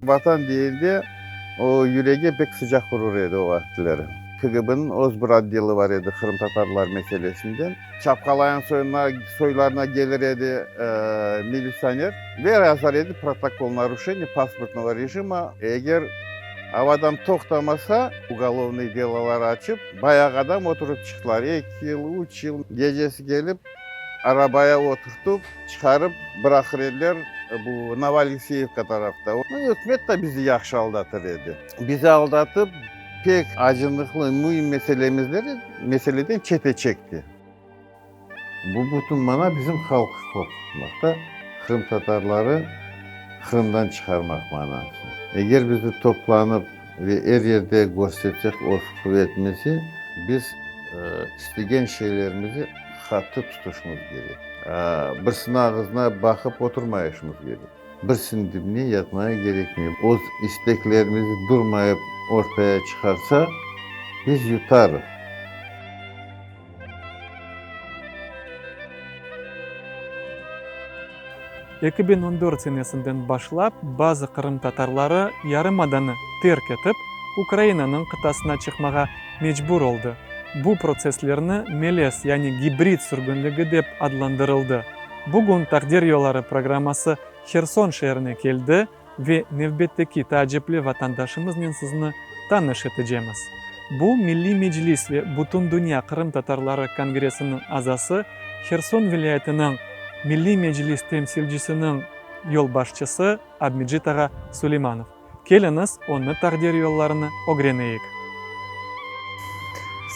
Vatan deyende, o yüregi pek sıcaq urur edi o vaqıtları. KGB-niñ öz bir otdeli bar edi qırımtatarlar meselesinden. Çapqalayan soyuna, soylarına kelir edi militsioner ve yazar edi protokol naruşeniye pasportnogo rejima. Eger av adam toqtamasa, ugolovnıy delolar açıp, bayağı adam oturıp çıqtılar, eki yıl, üç yıl. Gecesi kelip, arabaya oturtıp, çıqarıp bıraqır ediler bu Novoalekseyevka tarafta. Ükümet de bizi yahşı aldatır edi. Bizi aldatıp, pek acınıqlı müim meselemizleri, meseleden çete çekti. Bu bütün mana bizim halqı qorqutmaqta, qırımtatarları Qırımdan çıqarmaq manası. Eger bizi toplanıp ve er yerde köstersek öz quvetimizi, biz istegen şeylerimizi qattı tutuşımız kerek. Birisiniñ ağızına baqıp oturmayışımız kerek. Birisiniñ dibine yatmaya kerekmey. Öz isteklerimizi durmayıp ortaya çıqarsaq, biz yutarıq. 2014 senesinden başlap bazı qırımtatarları yarımadanı terk etip, Ukrainanıñ qıtasına çıqmağa mecbur oldı. Bu protsesslerni melez, yani gibrid sürgünligi dep adlandırıldı. Bugün Taqdir yolları programması Herson şeerine keldi ve nevbetteki taacipli vatandaşımıznen sizni tanış etecemiz. Bu Milliy Meclis ve Bütündünya qırımtatarları kongressiniñ azası, Herson vilâyetiniñ Milliy Meclis temsilcisiniñ yolbaşçısı Abmecit ağa Suleymanov. Keliñiz, onı taqdir yollarını ögreneyik.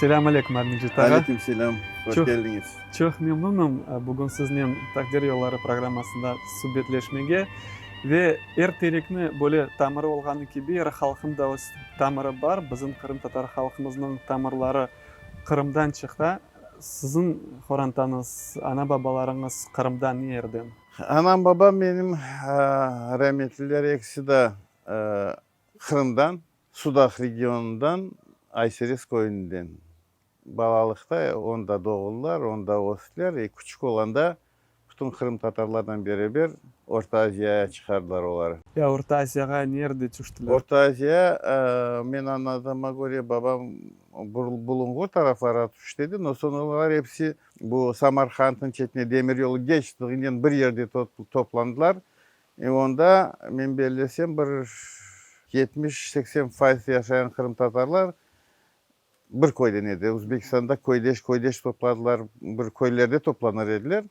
Selâm aleyküm, Abmecit ağa. Aleyküm selâm, hoş keldiñiz. Çoq memnunım bugün siznen Taqdir yolları programmasında subetleşmege. Ve er terekni böyle tamırı olğanı kibi, er halqnıñ da öz tamırı bar. Bizim qırımtatar halqımıznıñ tamırları Qırımdan çıqta. Siziñ qorantañız, ana-babalarıñız Qırımda ne yerden? Anam-babam menim rametliler, ekisi de Qırımdan, Sudaq regionından, Ayserez köyünden. Balalıqta onda doğuldılar, onda östiler. E, küçük olanda bütün qırımtatarlardan beraber Orta Aziyaya çıqardılar oları. Ya Orta Aziyağa nerde tüştiler? Orta Aziya, men añladığıma köre, babam Bulunğur taraflara tüşti edi, no soñ olar episi bu Samarqandnıñ çetine demir yolu geçtiğinen bir yerde toplandılar. E, onda, men bellesem, bir 70-80 fayız yaşayan qırımtatarlar Bir köyden edi. Özbekistanda köydeş köydeş topladılar, bir köylerde toplanır ediler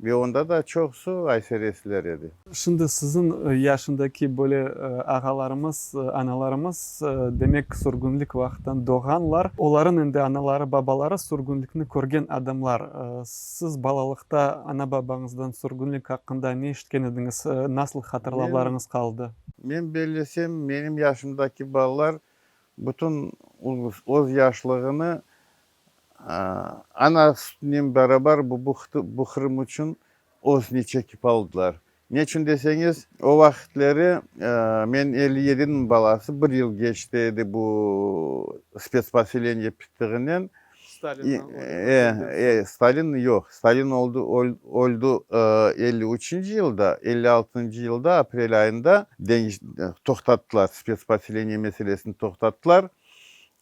ve onda da çoqusı ayseresliler edi. Şimdi siziñ yaşındaki böyle ağalarımız, analarımız, demek, sürgünlik vaqıttan doğğanlar. Olarıñ endi anaları, babaları sürgünlikni körgen adamlar. Siz balalıqta ana-babañızdan sürgünlik aqqında ne eşitken ediñiz, nasıl hatırlavlarıñız qaldı? Men bellesem, menim yaşımdaki balalar Bütün öz yaşlığını ana sütünen beraber bu bu Qırım içün özüne çekip aldılar. Neçün deseñiz, o vaqıtleri men 57-niñ balası, bir yıl keçti edi bu spetsposeleniye pittiğinen. E, Stalin yoq. Stalin oldı, öldi 53-nci yılda, 56-ncı yılda aprel ayında toqtattılar, spetsposeleniye meselesini toqtattılar.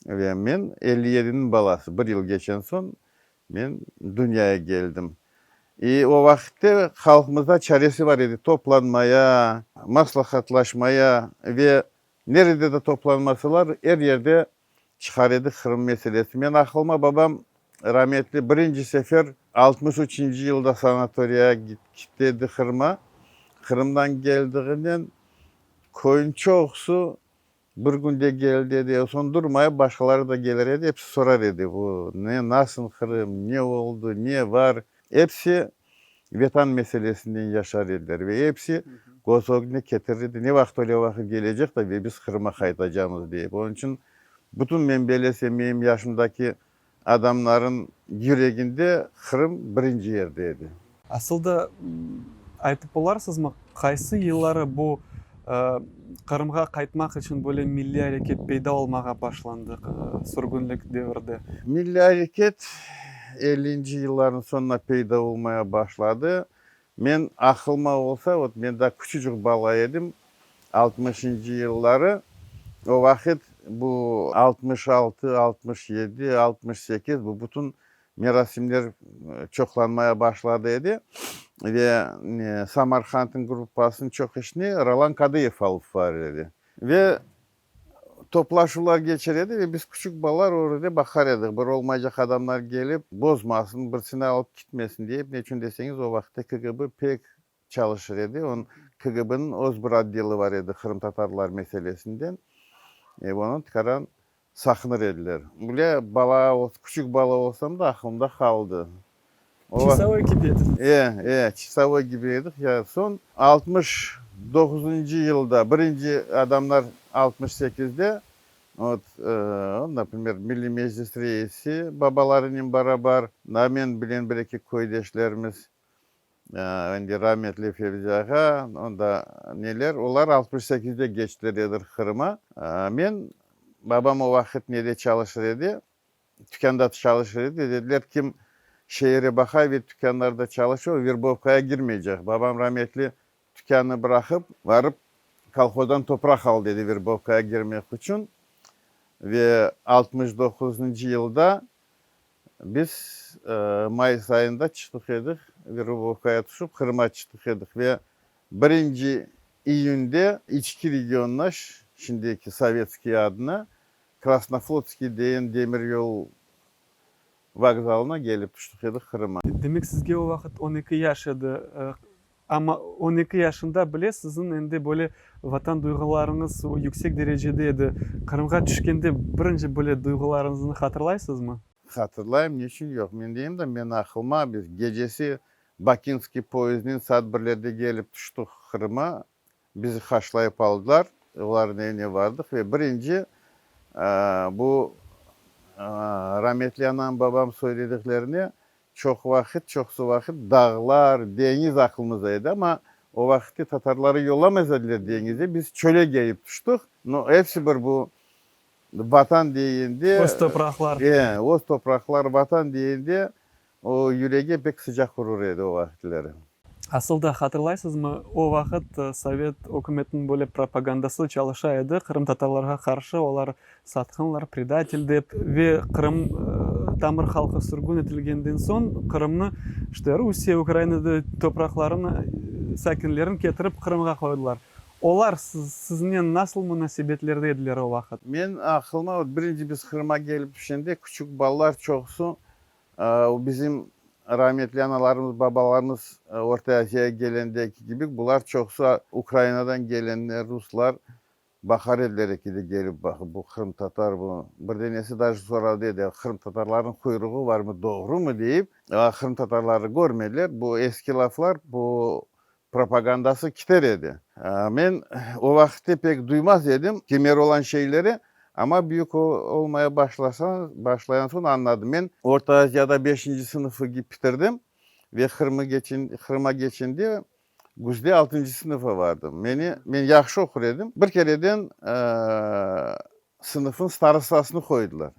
Ve men 57-niñ balası, bir yıl keçen soñ men dünyaya keldim. İ o vaqıtte halqımızda çaresi bar edi toplanmaya, maslahatlaşmaya ve nerede de toplanmasalar, er yerde Çıqar edi Qırım meselesi. Men aqılıma babam rametli birinci sefer 63-nci yılda sanatoriyağa gitti edi Qırıma. Qırımdan keldiğinen köyün çoqusı bir künde geldi edi. Soñ durmayıp başqaları da kelir edi, episi sorar edi, bu ne, nasıl Qırım, ne oldı, ne var. Episi Vetan meselesinden yaşar ediler ve episi köz ögüne ketirir edi, ne vaqıt öyle vaqıt kelecek de ve biz Qırıma qaytacamız deyip. Onıñ içün bütün men belesem menim yaşımdaki adamların yüreginde Qırım birinci yerde edi. Asıl da aytıp olarsızmı, qaysı yılları bu Qırımğa qaytmaq içün böyle milliy areket peyda olmağa başlandı sürgünlik devirde? Milliy areket ellinci yıllarnıñ soñuna peyda olmaya başladı. Men aqılma olsa, vot men daa küçücik bala edim. Altmışıncı yılları, o vaqıt bu 66, 67, 68 bu bütün merasimler çoqlanmaya başladı edi ve Samarqandnıñ gruppasınıñ çoq işini Rolan Kadıyev alıp barır edi. Ve toplaşuvlar geçer edi ve biz küçük balalar o yerde baqar edik, bir olmaycaq adamlar kelip bozmasın, birisini alıp kitmesin deyip, neçün deseñiz, o vaqıtta KGB pek çalışır edi. Onıñ, KGB-niñ öz bir otdeli bar edi qırımtatarlar meselesinden. Onı tikaran saqınır ediler. Bile bala, küçük bala olsam da, aqılımda qaldı. Çasovoy kibi ediñiz. E, e, çasovoy kibi edik. Ya soñ 69-ncı yılda, birinci adamlar 68-de, vot, naprimer, Milliy Meclis reisi babalarınen barabar, men bilen bir-eki köydeşlerimiz, endi rametli Fevzi ağa, onda neler, olar 68-de geçtiler edir Qırıma. Men, babam o vaqıt nede çalışır edi, tükânda çalışır edi, dediler, kim şeere baqay ve tükânlarda çalışa, o verbovkaya girmeycek. Babam rametli tükânnı bıraqıp, barıp kolhozdan topraq aldı edi verbovkaya girmek içün ve 69-ncı yılda biz mayıs ayında çıqtıq edik, verbovkaya tüşip Qırıma çıqtıq edik ve 1-nci iyünde İçki regionına, şimdiki Sovetskiy adına, Krasnoflotskiy degen demir yol vokzalına kelip tüştik edik Qırıma. Demek, sizge o vaqıt 12 yaş edi. Amma 12 yaşında bile siziñ endi böyle vatan duyğularıñız yüksek derecede edi. Qırımğa tüşkende birinci böyle duyğularıñıznı hatırlaysızmı? Hatırlayım, neçün yoq. Men deyim da, men aqlıma biz gecesi Bakinskiy poyezdinen saat 1-lerde kelip tüştik Qırıma. Bizi qarşılayıp aldılar, olarnıñ evine bardıq ve birinci bu rametli anam, babam söylediklerine çoq vaqıt, çoqusı vaqıt dağlar, deñiz aqlımızda edi, amma o vaqıtte tatarları yollamaz ediler deñize, biz çöle kelip tüştik. No, episi bir bu vatan degende. Öz topraqlar. E, öz topraqlar, vatan degende o yürege pek sıcaq urur edi o vaqıtları. Asıl da hatırlaysızmı, o vaqıt sovet ükümetiniñ böyle propagandası çalışa edi qırımtatarlarğa qarşı, olar satqınlar, predatel dep, ve Qırım tamır halqı sürgün etilgenden soñ Qırımnı işte Rusiye, Ukraina topraqlarını sakinlerini ketirip Qırımğa qoydılar. Olar siznen nasıl munasebetlerde ediler o vaqıt? Men aqlıma, birinci biz Qırımğa kelip tüşkende, küçük balalar çoqusı bizim rametli analarımız, babalarımız Orta Aziyağa kelendeki kibi, bular çoqusı Ukrainadan kelenler, ruslar, baqar ediler ekide kelip, baqıp, bu qırımtatar, bu bir denesi daje soradı edi, qırımtatarlarnıñ quyruğı barmı, doğrumı deyip, qırımtatarları körmediler. Bu eski laflar, bu propagandası kiter edi. Men o vaqıtte pek duymaz edim kimer olan şeyleri, amma büyük olmaya başlayan soñ añladım. Men Orta Aziyada beşinci sınıfı bitirdim ve Qırıma geçende küzde altıncı sınıfa vardım. Meni, men yahşı oqur edim. Bir kereden sınıfnıñ starostasını qoydılar.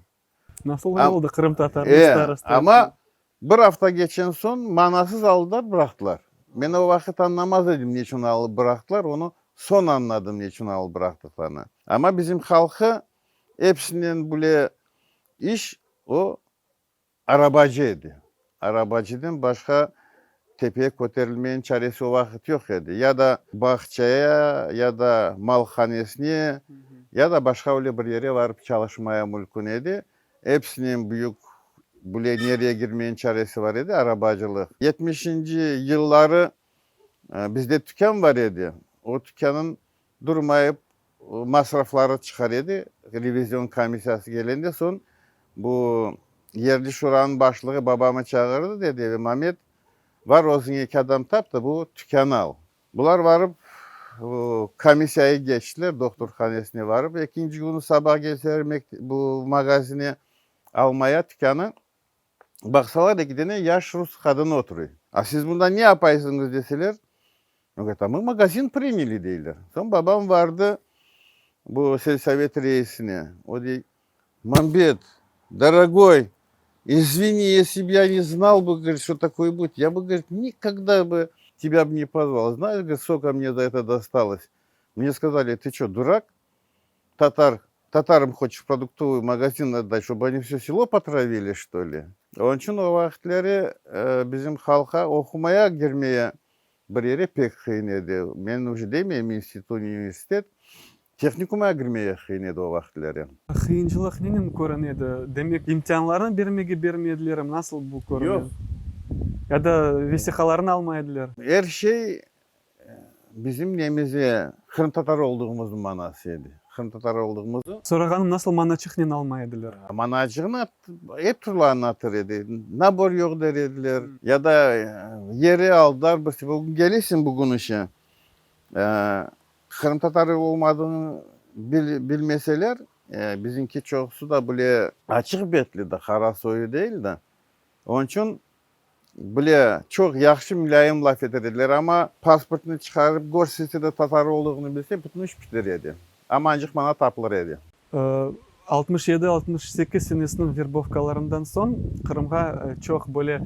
Nasıl oldı qırımtatarnıñ starostası? Amma bir afta geçen soñ manasız aldılar, bıraqtılar. Men o vaqıt añlamaz edim, neçün alıp bıraqtılar, onı soñ añladım, neçün alıp bıraqtıqlarını. Amma bizim halqı episinden bile iş o arabacı edi. Arabacıdan başqa tepeye köterilmeniñ çaresi o vaqıt yoq edi. Ya da bağçaya, ya da malhanesine, ya da başqa öyle bir yere varıp çalışmaya mümkün edi. Episinden büyük bile nereye girmeniñ çaresi bar edi, arabacılıq. 70-inci yılları bizde tükân bar edi. O tükânıñ durmayıp masrafları çıqar edi. Revizion komissiyası kelgende soñ bu yerli şuranıñ başlığı babamı çağırdı, dedi, Mamet, var özüñ eki adam tap da bu tükânı al. Bular varıp komissiyayı geçtiler, dohturhanesine varıp, ekinci künü sabah kelseler bu magazine almaya tükânı, baqsalar eki dene yaş rus qadını oturuy. A siz bunda ne yapaysıñız deseler, govorit, a mı magazin prinyali deyler. Soñ babam vardı bu selsovet reisine, o dey, Mambet, dorogoy, izvini, esli b ya ne znal bı, govorit, çto takoye budet, ya bı, govorit, nikogda bı tebya bı ne pozval. Znaешь, govorit, skoka mne za eto dostalось. Mne skazali, tı ço, durak? Tatar, tatarım hoçeş produktovıy magazin otdat, ştob oni vsё selo potravili, çto li? Onıñ içün o vaqıtları bizim halqqa oqumaya kirmeye bir yere pek qıyın edi. Men uje demeyim institut, universitet, tehnikumğa kirmeye qıyın edi o vaqıtları. Qıyınçılıq nenen körüne edi? Demek, imtianlarnı bermege bermedilermi? Nasıl bu körüne? Yoq. Ya da vesiqalarnı almay ediler? Er şey Bizim nemize qırımtatar olduğımıznıñ manası edi. Qırımtatar olduğımızı. Sorağanım, nasıl manaçıqnen almay ediler? Manaçığını ep türlü añlatır edi. Nabor yoq der ediler, ya da yeri aldılar bir bugün kelesiñ bugün işe, qırımtatar olmadığını bilmeseler, bizimki çoqusı da bile açıq betli de, qara soyu değil de, onıñ içün Bile, çoq yahşı mulâyim laf eter ediler, amma pasportnı çıqarıp körsetse de tatar olduğını bilse, bütün iş biter edi. Amancıq mana tapılır edi. 67, 68 senesiniñ verbovkalarından soñ Qırımğa çoq böyle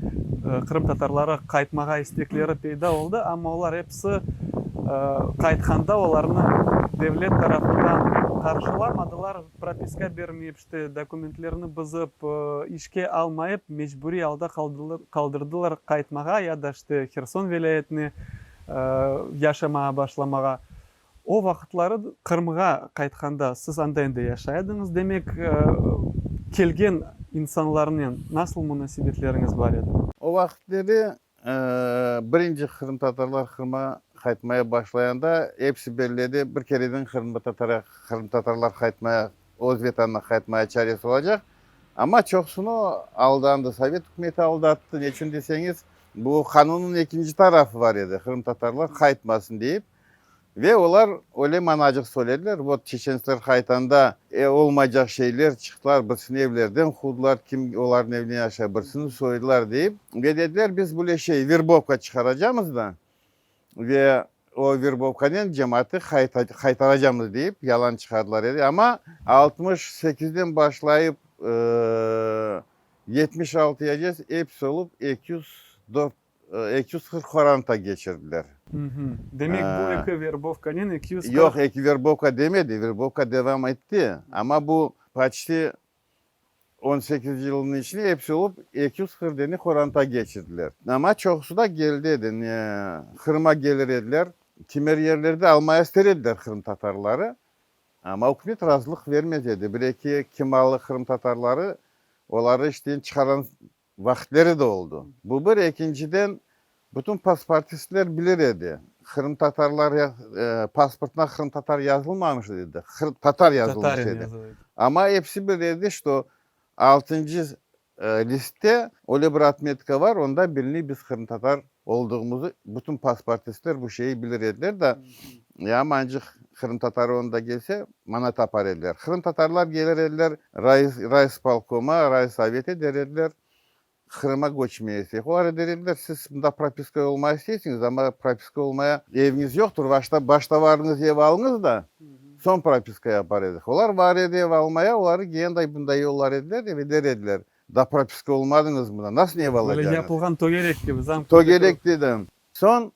qırımtatarları qaytmağa istekleri peyda oldı, amma olar episi qaytqanda olarnı devlet tarafından qarşılamadılar, propiska bermeyip, İşte, dokumentlerini bızıp, işke almayıp, mecburiy alda qaldırdılar qaytmağa ya da, işte, Herson vilâyetine yaşamağa başlamağa. O vaqıtları Qırımğa qaytqanda siz anda endi yaşay ediñiz, demek, kelgen insanlarnen nasıl munasebetleriñiz bar edi? O vaqıtları Birinci qırımtatarlar Qırımğa qaytmaya başlayanda, episi belli edi, bir kereden qırımtatarlar qaytmaya, öz Vetanına qaytmaya çaresi olacaq. Amma çoqusını aldandı, Sovet ükümeti aldattı. Neçün deseñiz, bu qanunnıñ ekinci tarafı bar edi, qırımtatarlar qaytmasın deyip. Ve olar öyle manacıq söylediler, vot çeçentsler qaytanda olmaycaq şeyler çıqtılar, birisini evlerden quvdılar, kim olarnıñ evine yaşay, birisini soydılar deyip. Ve dediler, biz böyle şey, verbovka çıqaracamız da, ve o verbovkanen cemaatı qaytaracamız deyip yalan çıqardılar edi. Amma 68-den başlayıp 76-yacez episi olıp 204 240 qoranta keçirdiler. Demek, bu eki verbovkanen 240. Yoq, eki verbovka demedi, verbovka devam etti, amma bu poçti on sekiz yılnıñ içinde episi olıp 240 dene qoranta keçirdiler. Amma çoqusı da keldi edi, ne, Qırıma kelir ediler, kimer yerlerde almaya ister ediler qırımtatarları, amma ükümet razılıq vermez edi. Bir-eki kimalı qırımtatarları, oları işten çıqaran Vaqıtleri de oldı. Bu bir, ekinciden, bütün pasportistler bilir edi, qırımtatarlar pasportına qırımtatar yazılmamış edi, tatar yazılmış edi. Amma episi bilir edi, şto altıncı listte öyle bir otmetka bar, onda biliney biz qırımtatar olduğımızı, bütün pasportistler bu şeyi bilir ediler da, yamancıq qırımtatarı onda kelse, mana tapar ediler. Qırımtatarlar kelir ediler rayispolkoma, raysovete der ediler, Qırıma köçmeye isteyik. Olar der ediler, siz mında propiska olmaya isteysiñiz, amma propiska olmaya eviñiz yoqtır, başta başta varıñız ev alıñız da, soñ propiska yapar edik. Olar var edi ev almaya, oları genday bunday yollar ediler ve der ediler, da propiska olmadıñız mında, nasıl ev Böyle alacaqıñız? yapılğan tögerek kibi, zamk. Tögerek dedim. Soñ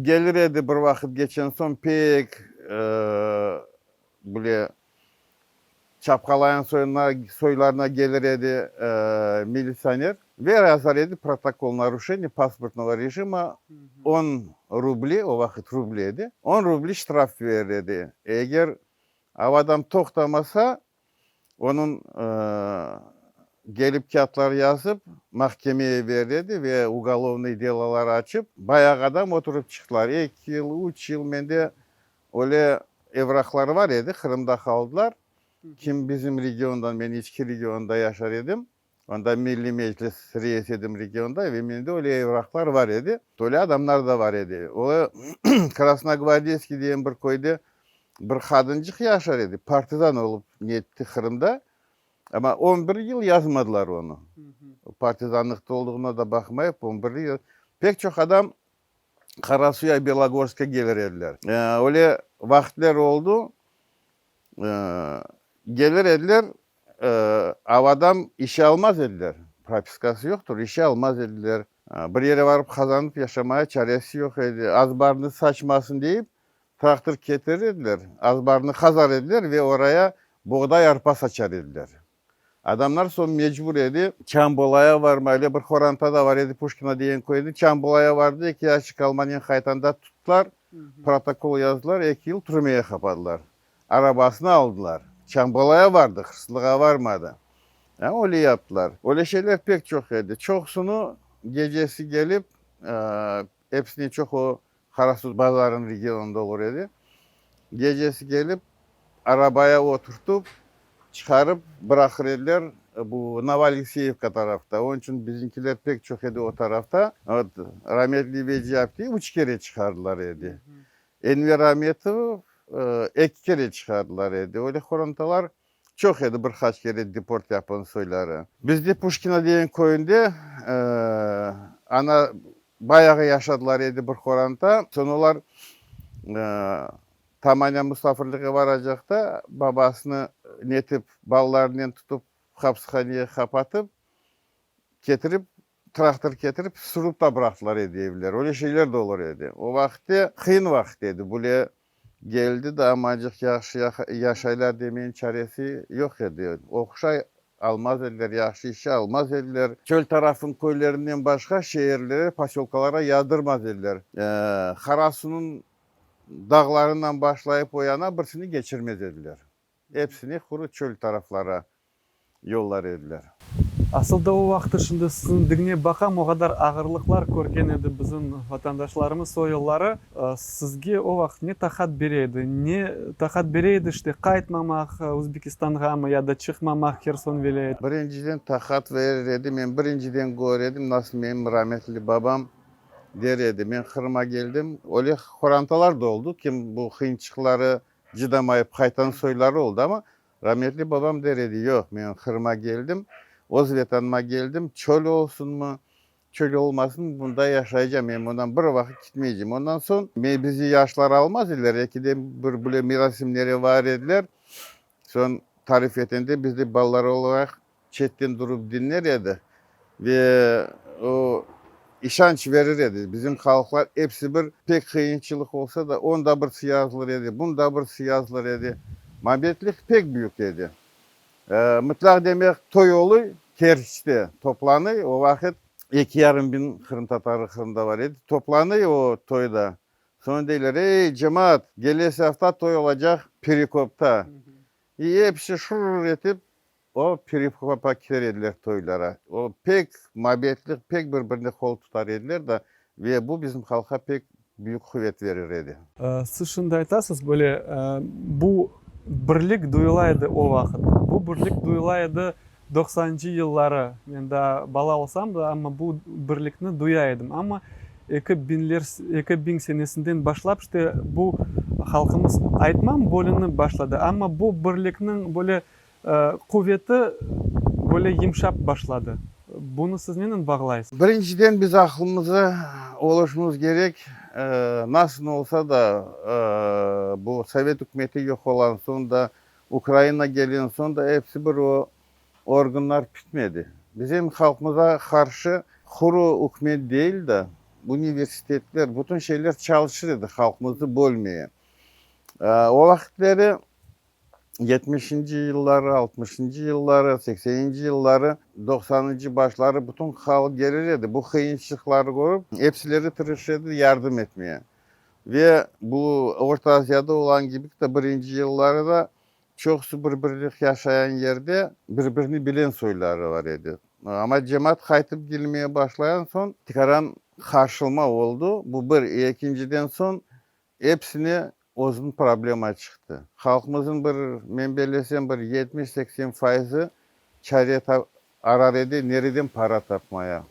Gelir edi bir vaqıt geçen soñ pek bile çapqalayan soylarına gelir edi militsioner ve yazar edi protokol naruşeniye pasportnogo rejima on rubli, o vaqıt rubli edi, on rubli ştraf verir edi. Eger av adam toqtamasa, Onıñ gelip kâğıtlar yazıp, mahkemeye beriledi ve ugolovnıy delolar açıp, bayağı adam oturıp çıqtılar. Eki yıl, üç yıl mende öyle evraqlar bar edi, Qırımda qaldılar. Kim bizim regiondan, men İçki regionda yaşar edim, onda Milliy Meclis reisi edim regionda ve mende öyle evraqlar bar edi. Öyle adamlar da bar edi. O Krasnogvardeyskiy degen bir köyde Bir qadıncıq yaşar edi, partizan olıp netti Qırımda, amma on bir yıl yazmadılar onı. Partizanlıqta olduğuna da baqmayıp, on bir yıl. Pek çoq adam Qarasuya, Belogorskqa kelir ediler. Öyle vaqıtler oldu, kelir ediler, avadan işe almaz ediler, propiskası yoqtır, işe almaz ediler. Bir yere barıp qazanıp yaşamaya çaresi yoq edi, azbarnı saçmasın deyip. Traktor ketirir ediler, azbarnı qazar ediler ve oraya boğday, arpa saçar ediler. Adamlar soñ mecbur edi Çambolaya varma, öyle bir qoranta da var edi Puşkino degen köyde, Çambolaya vardı, eki yaşik almanen qaytanda tuttılar, protokol yazdılar, eki yıl türmege qapadılar. Arabasını aldılar. Çambolaya vardı, hırsızlığa varmadı. Öyle yaptılar. Öyle şeyler pek çoq edi. Çoqusını gecesi kelip, episinden çoq o Qarasuvbazarnıñ regionında olur edi. Gecesi kelip, arabaya oturtıp, çıqarıp bıraqır ediler bu Novoalekseyevka tarafta. Onıñ içün bizimkiler pek çoq edi o tarafta. Vot, rametli Veciye apte üç kere çıqardılar edi. Enver Ametov eki kere çıqardılar edi. Öyle qorantalar çoq edi, bir qaç kere deport yapqan soyları. Bizde Puşkino degen köyünde ana bayağı yaşadılar edi bir qoranta. Soñ olar Tamanya musafirliğe varacaqta babasını netip, balalarınen tutıp hapshaneye qapatıp, ketirip Traktor ketirip, sürüp da bıraqtılar edi evler. Öyle şeyler de olur edi. O vaqıtte qıyın vaqıt edi. Bule geldi de amacıq yahşı yaşaylar demeyin çaresi yoq edi. Oquşa almaz ediler, yahşı işe almaz ediler. Çöl tarafınıñ köylerinden başqa şeerlere, posölkalara yazdırmaz ediler. Qarasuvnıñ dağlarından başlayıp o yana birisini keçirmez ediler. Epsini quru çöl taraflara yollar ediler. Asıl da o vaqtı şimdi siziñ diñlep baqam, o qadar ağırlıqlar körgen edi bizim vatandaşlarımız o yılları. Sizge o vaqıt ne taqat bere edi? Ne taqat bere edi işte qaytmamaq Özbekistanğamı ya da çıqmamaq Herson vilâyeti? Birinciden taqat verir edi. Men birinciden kör edim, nasıl menim rametli babam der edi, men Qırıma keldim, öyle qorantalar da oldu, kim bu qıyınçıqları Cıdamayıp qaytan soyları oldı, amma rametli babam der edi, Yoq, men Qırıma keldim, öz Vetanıma keldim, çöl olsunmı, çöl olmasın, bunda yaşaycam, men bundan bir vaqıt kitmeycem. Ondan soñ, bizi yaşlar almaz ediler, ekiden bir bile merasimlere var ediler. Soñ tarif etende biz de balalar olaraq çetten durıp diñler edi ve o işanç verir edi. Bizim halqlar episi bir, pek qıyınçılıq olsa da, onda birisi yazılır edi, bunda birisi yazılır edi. Mabetlik pek büyük edi. Mıtlaq demek, toy oluy, Kerçte toplanıy, o vaqıt eki yarım biñ qırımtatarı Qırımda bar edi, toplanıy o toyda. Soñ deyler, Ey, cemaat, kelesi afta toy olacaq Perekopta. İ episi şurr etip O Perekopqa kir ediler toylara. O pek mabetlik, pek bir-birine qol tutar ediler da, ve bu bizim halqqa pek büyük quvet verir edi. Siz şimdi aytasız, böyle bu birlik duyula edi o vaqıt. Bu birlik duyula edi doqsancı yılları. Men daa bala olsam da, amma bu birlikni duya edim. Amma eki biñler, 2000 senesinden başlap, işte, bu halqımız, aytmam, bölünip başladı, amma bu birlikniñ böyle quveti böyle yımşap başladı. Bunı siz nenen bağlaysız? Birinciden biz aqlımıza oluşmamız kerek, nasıl olsa da, bu Sovet ükümeti yoq olan soñ da, Ukraina kelgen soñ da episi bir o organlar pitmedi. Bizim halqımıza qarşı quru ükümet değil de, universitetler, bütün şeyler çalışır edi halqımıznı bölmeye. O vaqıtları yetmişinci yılları, altmışıncı yılları, sekseninci yılları, doqsanıncı başları bütün halq gelir edi, bu qıyınçılıqları körip, epsileri tırışır edi yardım etmeye. Ve bu Orta Aziyada olan kibi de birinci yılları da çoqusı bir-birlik yaşayan yerde bir-birini bilen soyları var edi. Amma cemaat qaytıp kelmeye başlayan soñ tikaran qarşılma oldu, bu bir. Ekinciden soñ Epsine özüniñ problema çıqtı. Halqımıznıñ bir, men bellesem, bir 70-80 fayızı çare arar edi, nereden para tapmaya.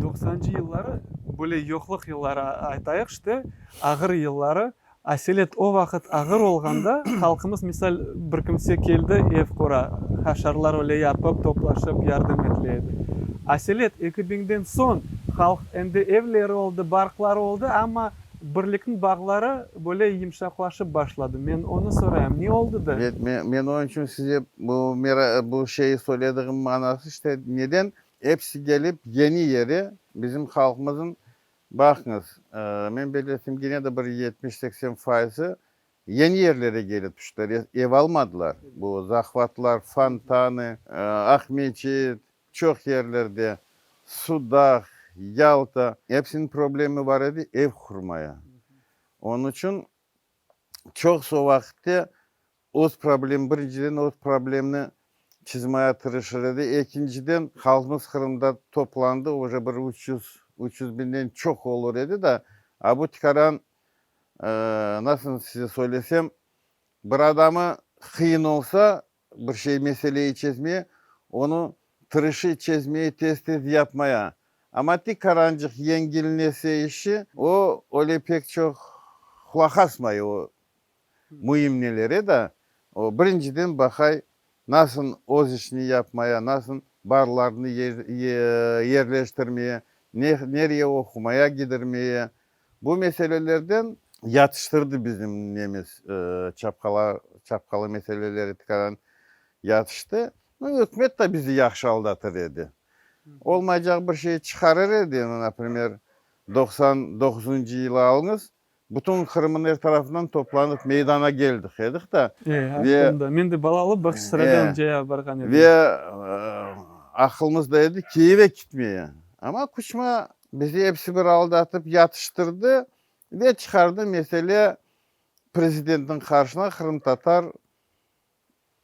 Doqsancı yılları, böyle yoqluq yılları aytayıq işte, ağır yılları, aselet o vaqıt ağır olğanda, halqımız, misal, bir kimse keldi, ev qura, haşarlar öyle yapıp, toplaşıp yardım etile edi. Aselet eki biñden soñ halq endi evleri oldı, barqları oldı, amma Birlikniñ bağları böyle yımşaqlaşıp başladı. Men onı sorayım, ne oldı da? Evet, men onıñ içün size bu bu şeyi söylediğim manası işte neden episi gelip yeni yere bizim halqımızın, baqıñız, men bellesem gene de bir 70-80 fayızı. Yeni yerlere kelip tüştiler, ev almadılar. Bu Zahvatlar, Fontanı, Aqmeçit, çoq yerlerde, Sudaq, Yalta, epsiniñ problemi bar edi ev qurmaya. Onıñ içün çoqusı o vaqıtte öz problem, birinciden öz problemni çizmaya tırışır edi, ekinciden halqımız Qırımda toplandı, uje bir 300, 300 biñden çoq olur edi da, a bu tikaran Nasıl size söylesem, bir adamı qıyın olsa bir şey, meseleyi çezmeye, onı tırışı çezmeye, tez-tez yapmaya. Amma tik qarancıq yengilnese işi, o öyle pek çoq qulaq asmay o müim nelere da. O birinciden baqay, nasıl öz işini yapmaya, nasıl balalarını yerleştirmeye, nereye oqumaya gidirmeye, Bu meselelerden yatıştırdı bizim nemiz, çapqala, çapqalı meseleleri tikaran yatıştı. Nu, ükümet da bizi yahşı aldatır edi. Olmaycaq bir şey çıqarır edi, nu, naprimer, 99-ncı yılı alıñız, bütün Qırımnıñ er tarafından toplanıp meydana keldik edik da. E, aklımda. Men de balalı Bağçasaraydan caya barğan edim. Ve aqılımızda edi Kiyeve kitmeye. Amma Kuçma Bizi episi bir aldatıp yatıştırdı ve çıqardı mesele prezidentniñ qarşına qırımtatar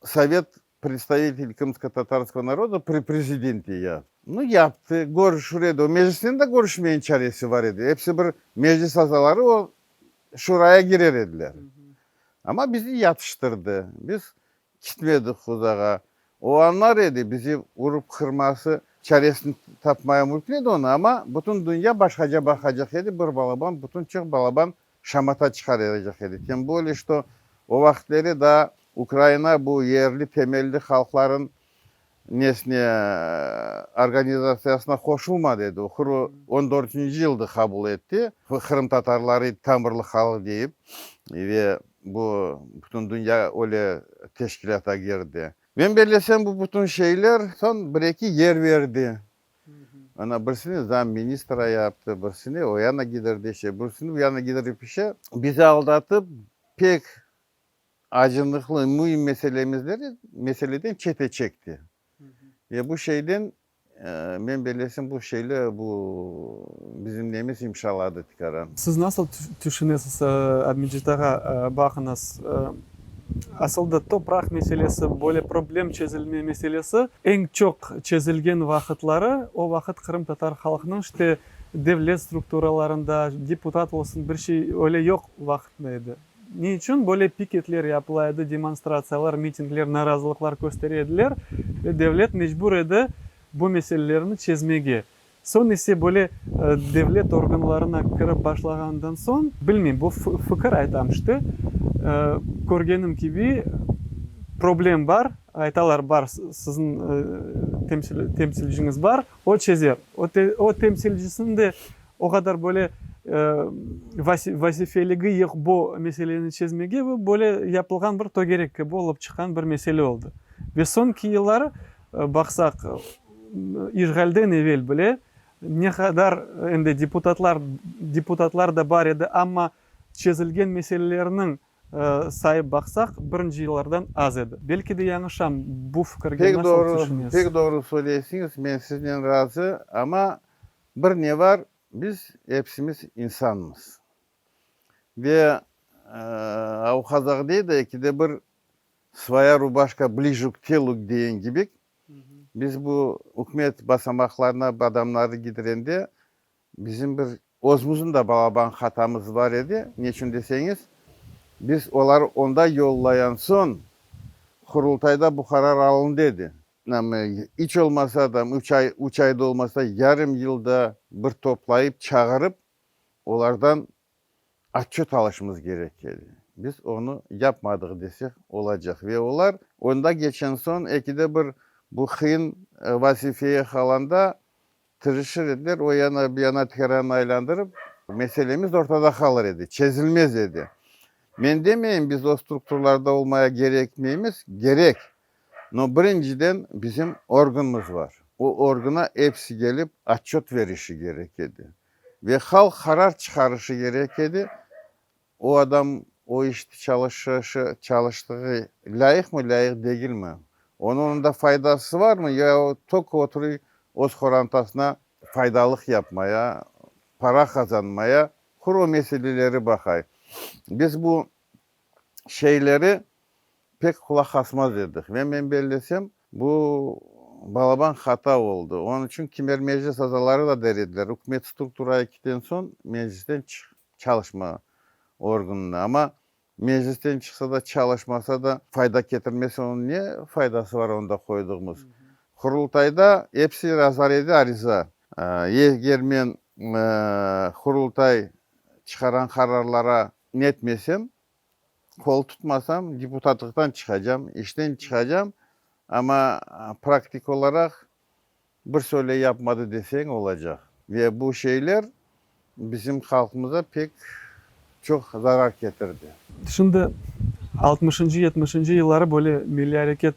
Sovet predstaviteley krımskotatarskogo naroda pri prezidente ya. Nu, yaptı, körüşür edi. O meclisnen de körüşmeyin çaresi bar edi. Episi bir meclis azaları o şuraya kirer ediler. Amma bizi yatıştırdı. Biz Kitmedik uzağa. O añlar edi, bizi urıp qırması çaresini tapmaya mümkün edi onı, amma bütün dünya başqaca baqacaq edi, bir balaban, bütün çoq balaban şamata çıqaracaq edi. Tem bolее, şto o vaqıtleri daa Ukraina bu yerli temelli halqların nesine, organizatsiyasına qoşulmadı edi. O quru on dörtünci yılda qabul etti, qırımtatarları tamırlı halq deyip ve Bu bütün dünya öyle teşkilâta girdi. Men bellesem, bu bütün şeyler soñ bir-eki yer berdi. Ana, birisini zam ministra yaptı, birisini o yana gidirdi işe, birisini bu yana gidirip işe. Bizi aldatıp, pek acınıqlı, müim meselemizleri, meseleden çete çekti. Ve bu şeyden Men bellesem, bu şeyler, bu bizim nemiz imşaladı tikaran. Siz nasıl tüşünesiz, Abmecit ağa, baqıñız, asıl da topraq meselesi, böyle problem çezilme meselesi eñ çoq çezilgen vaqıtları, o vaqıt qırımtatar halqınıñ işte devlet strukturalarında, deputat olsun, bir şey öyle yoq vaqıtında edi. Ne içün böyle piketler yapıla edi, demonstratsiyalar, mitingler, narazılıqlar köstere ediler ve devlet mecbur edi bu meselelerni çezmege. Soñ ise böyle devlet organlarına kirip başlağandan soñ, bilmeyim, bu fikir aytam işte, körgenim kibi, problem bar, aytalar, bar, siziñ temsilciñiz bar, o çezer. O temsilcisiniñ de O qadar böyle vazifeligi yoq bu meseleni çezmege ve böyle yapılğan bir tögerek kibi olıp çıqqan bir mesele oldı. Ve soñki yılları baqsaq, işğalden evel bile ne qadar endi deputatlar deputatlar da bar edi, amma çezilgen meselelerniñ sayıp baqsaq, birinci yıllardan az edi. Belki de yañışam, bu fikirge Pek nasıl doğru, tüşünesiz? pek doğru söyleysiñiz, men siznen razı, amma Bir ne bar, biz epsimiz insanmız. Ve o qazaq dey de, ekide bir svoya rubaşka blije k telu degen kibik, biz bu ükümet basamaqlarına adamlarnı gidirende, bizim bir özümüzniñ de balaban hatamız bar edi. Neçün deseñiz, biz oları onda yollayan soñ, Qurultayda bu qarar alındı edi. İç olmasa da, üç ay, üç ayda olmasa, yarım yılda bir toplayıp, çağırıp, olardan otçöt alışımız kerek edi. Biz onı yapmadıq desek olacaq. Ve olar onda geçen soñ ekide bir bu qıyın vazifeye qalanda tırışır ediler, o yana, bu yana tikaranı aylandırıp, meselemiz ortada qalır edi, çezilmez edi. Men demeyim, biz o strukturlarda olmaya kerekmeymiz, kerek. No, birinciden bizim organımız bar. O organa episi kelip otçöt verişi kerek edi. Ve halq qarar çıqarışı kerek edi. O adam. o işte çalışışı, çalıştığı lâyıqmı, lâyıq degilmi? Onıñ onda faydası varmı ya o tok oturuy öz qorantasına faydalıq yapmaya, para qazanmaya, quru meseleleri baqay. Biz bu şeyleri pek qulaq asmaz edik ve men bellesem, bu balaban hata oldı. Onıñ içün kimer meclis azaları da der ediler, ükümet strukturaya kiten soñ meclisten çıq, çalışma organına. Amma meclisten çıqsa da, çalışmasa da, fayda ketirmese, onıñ ne faydası var onda qoyduğımız? Qurultayda episi yazar edi ariza. Eger men Qurultay çıqaran qararlara netmesem, qol tutmasam, deputatlıqtan çıqacam, işten çıqacam, amma praktik olaraq bir söyle yapmadı deseñ olacaq. Ve bu şeyler bizim halqımıza pek çoq zarar ketirdi. Şimdi altmışıncı, yetmişinci yılları böyle milliy areket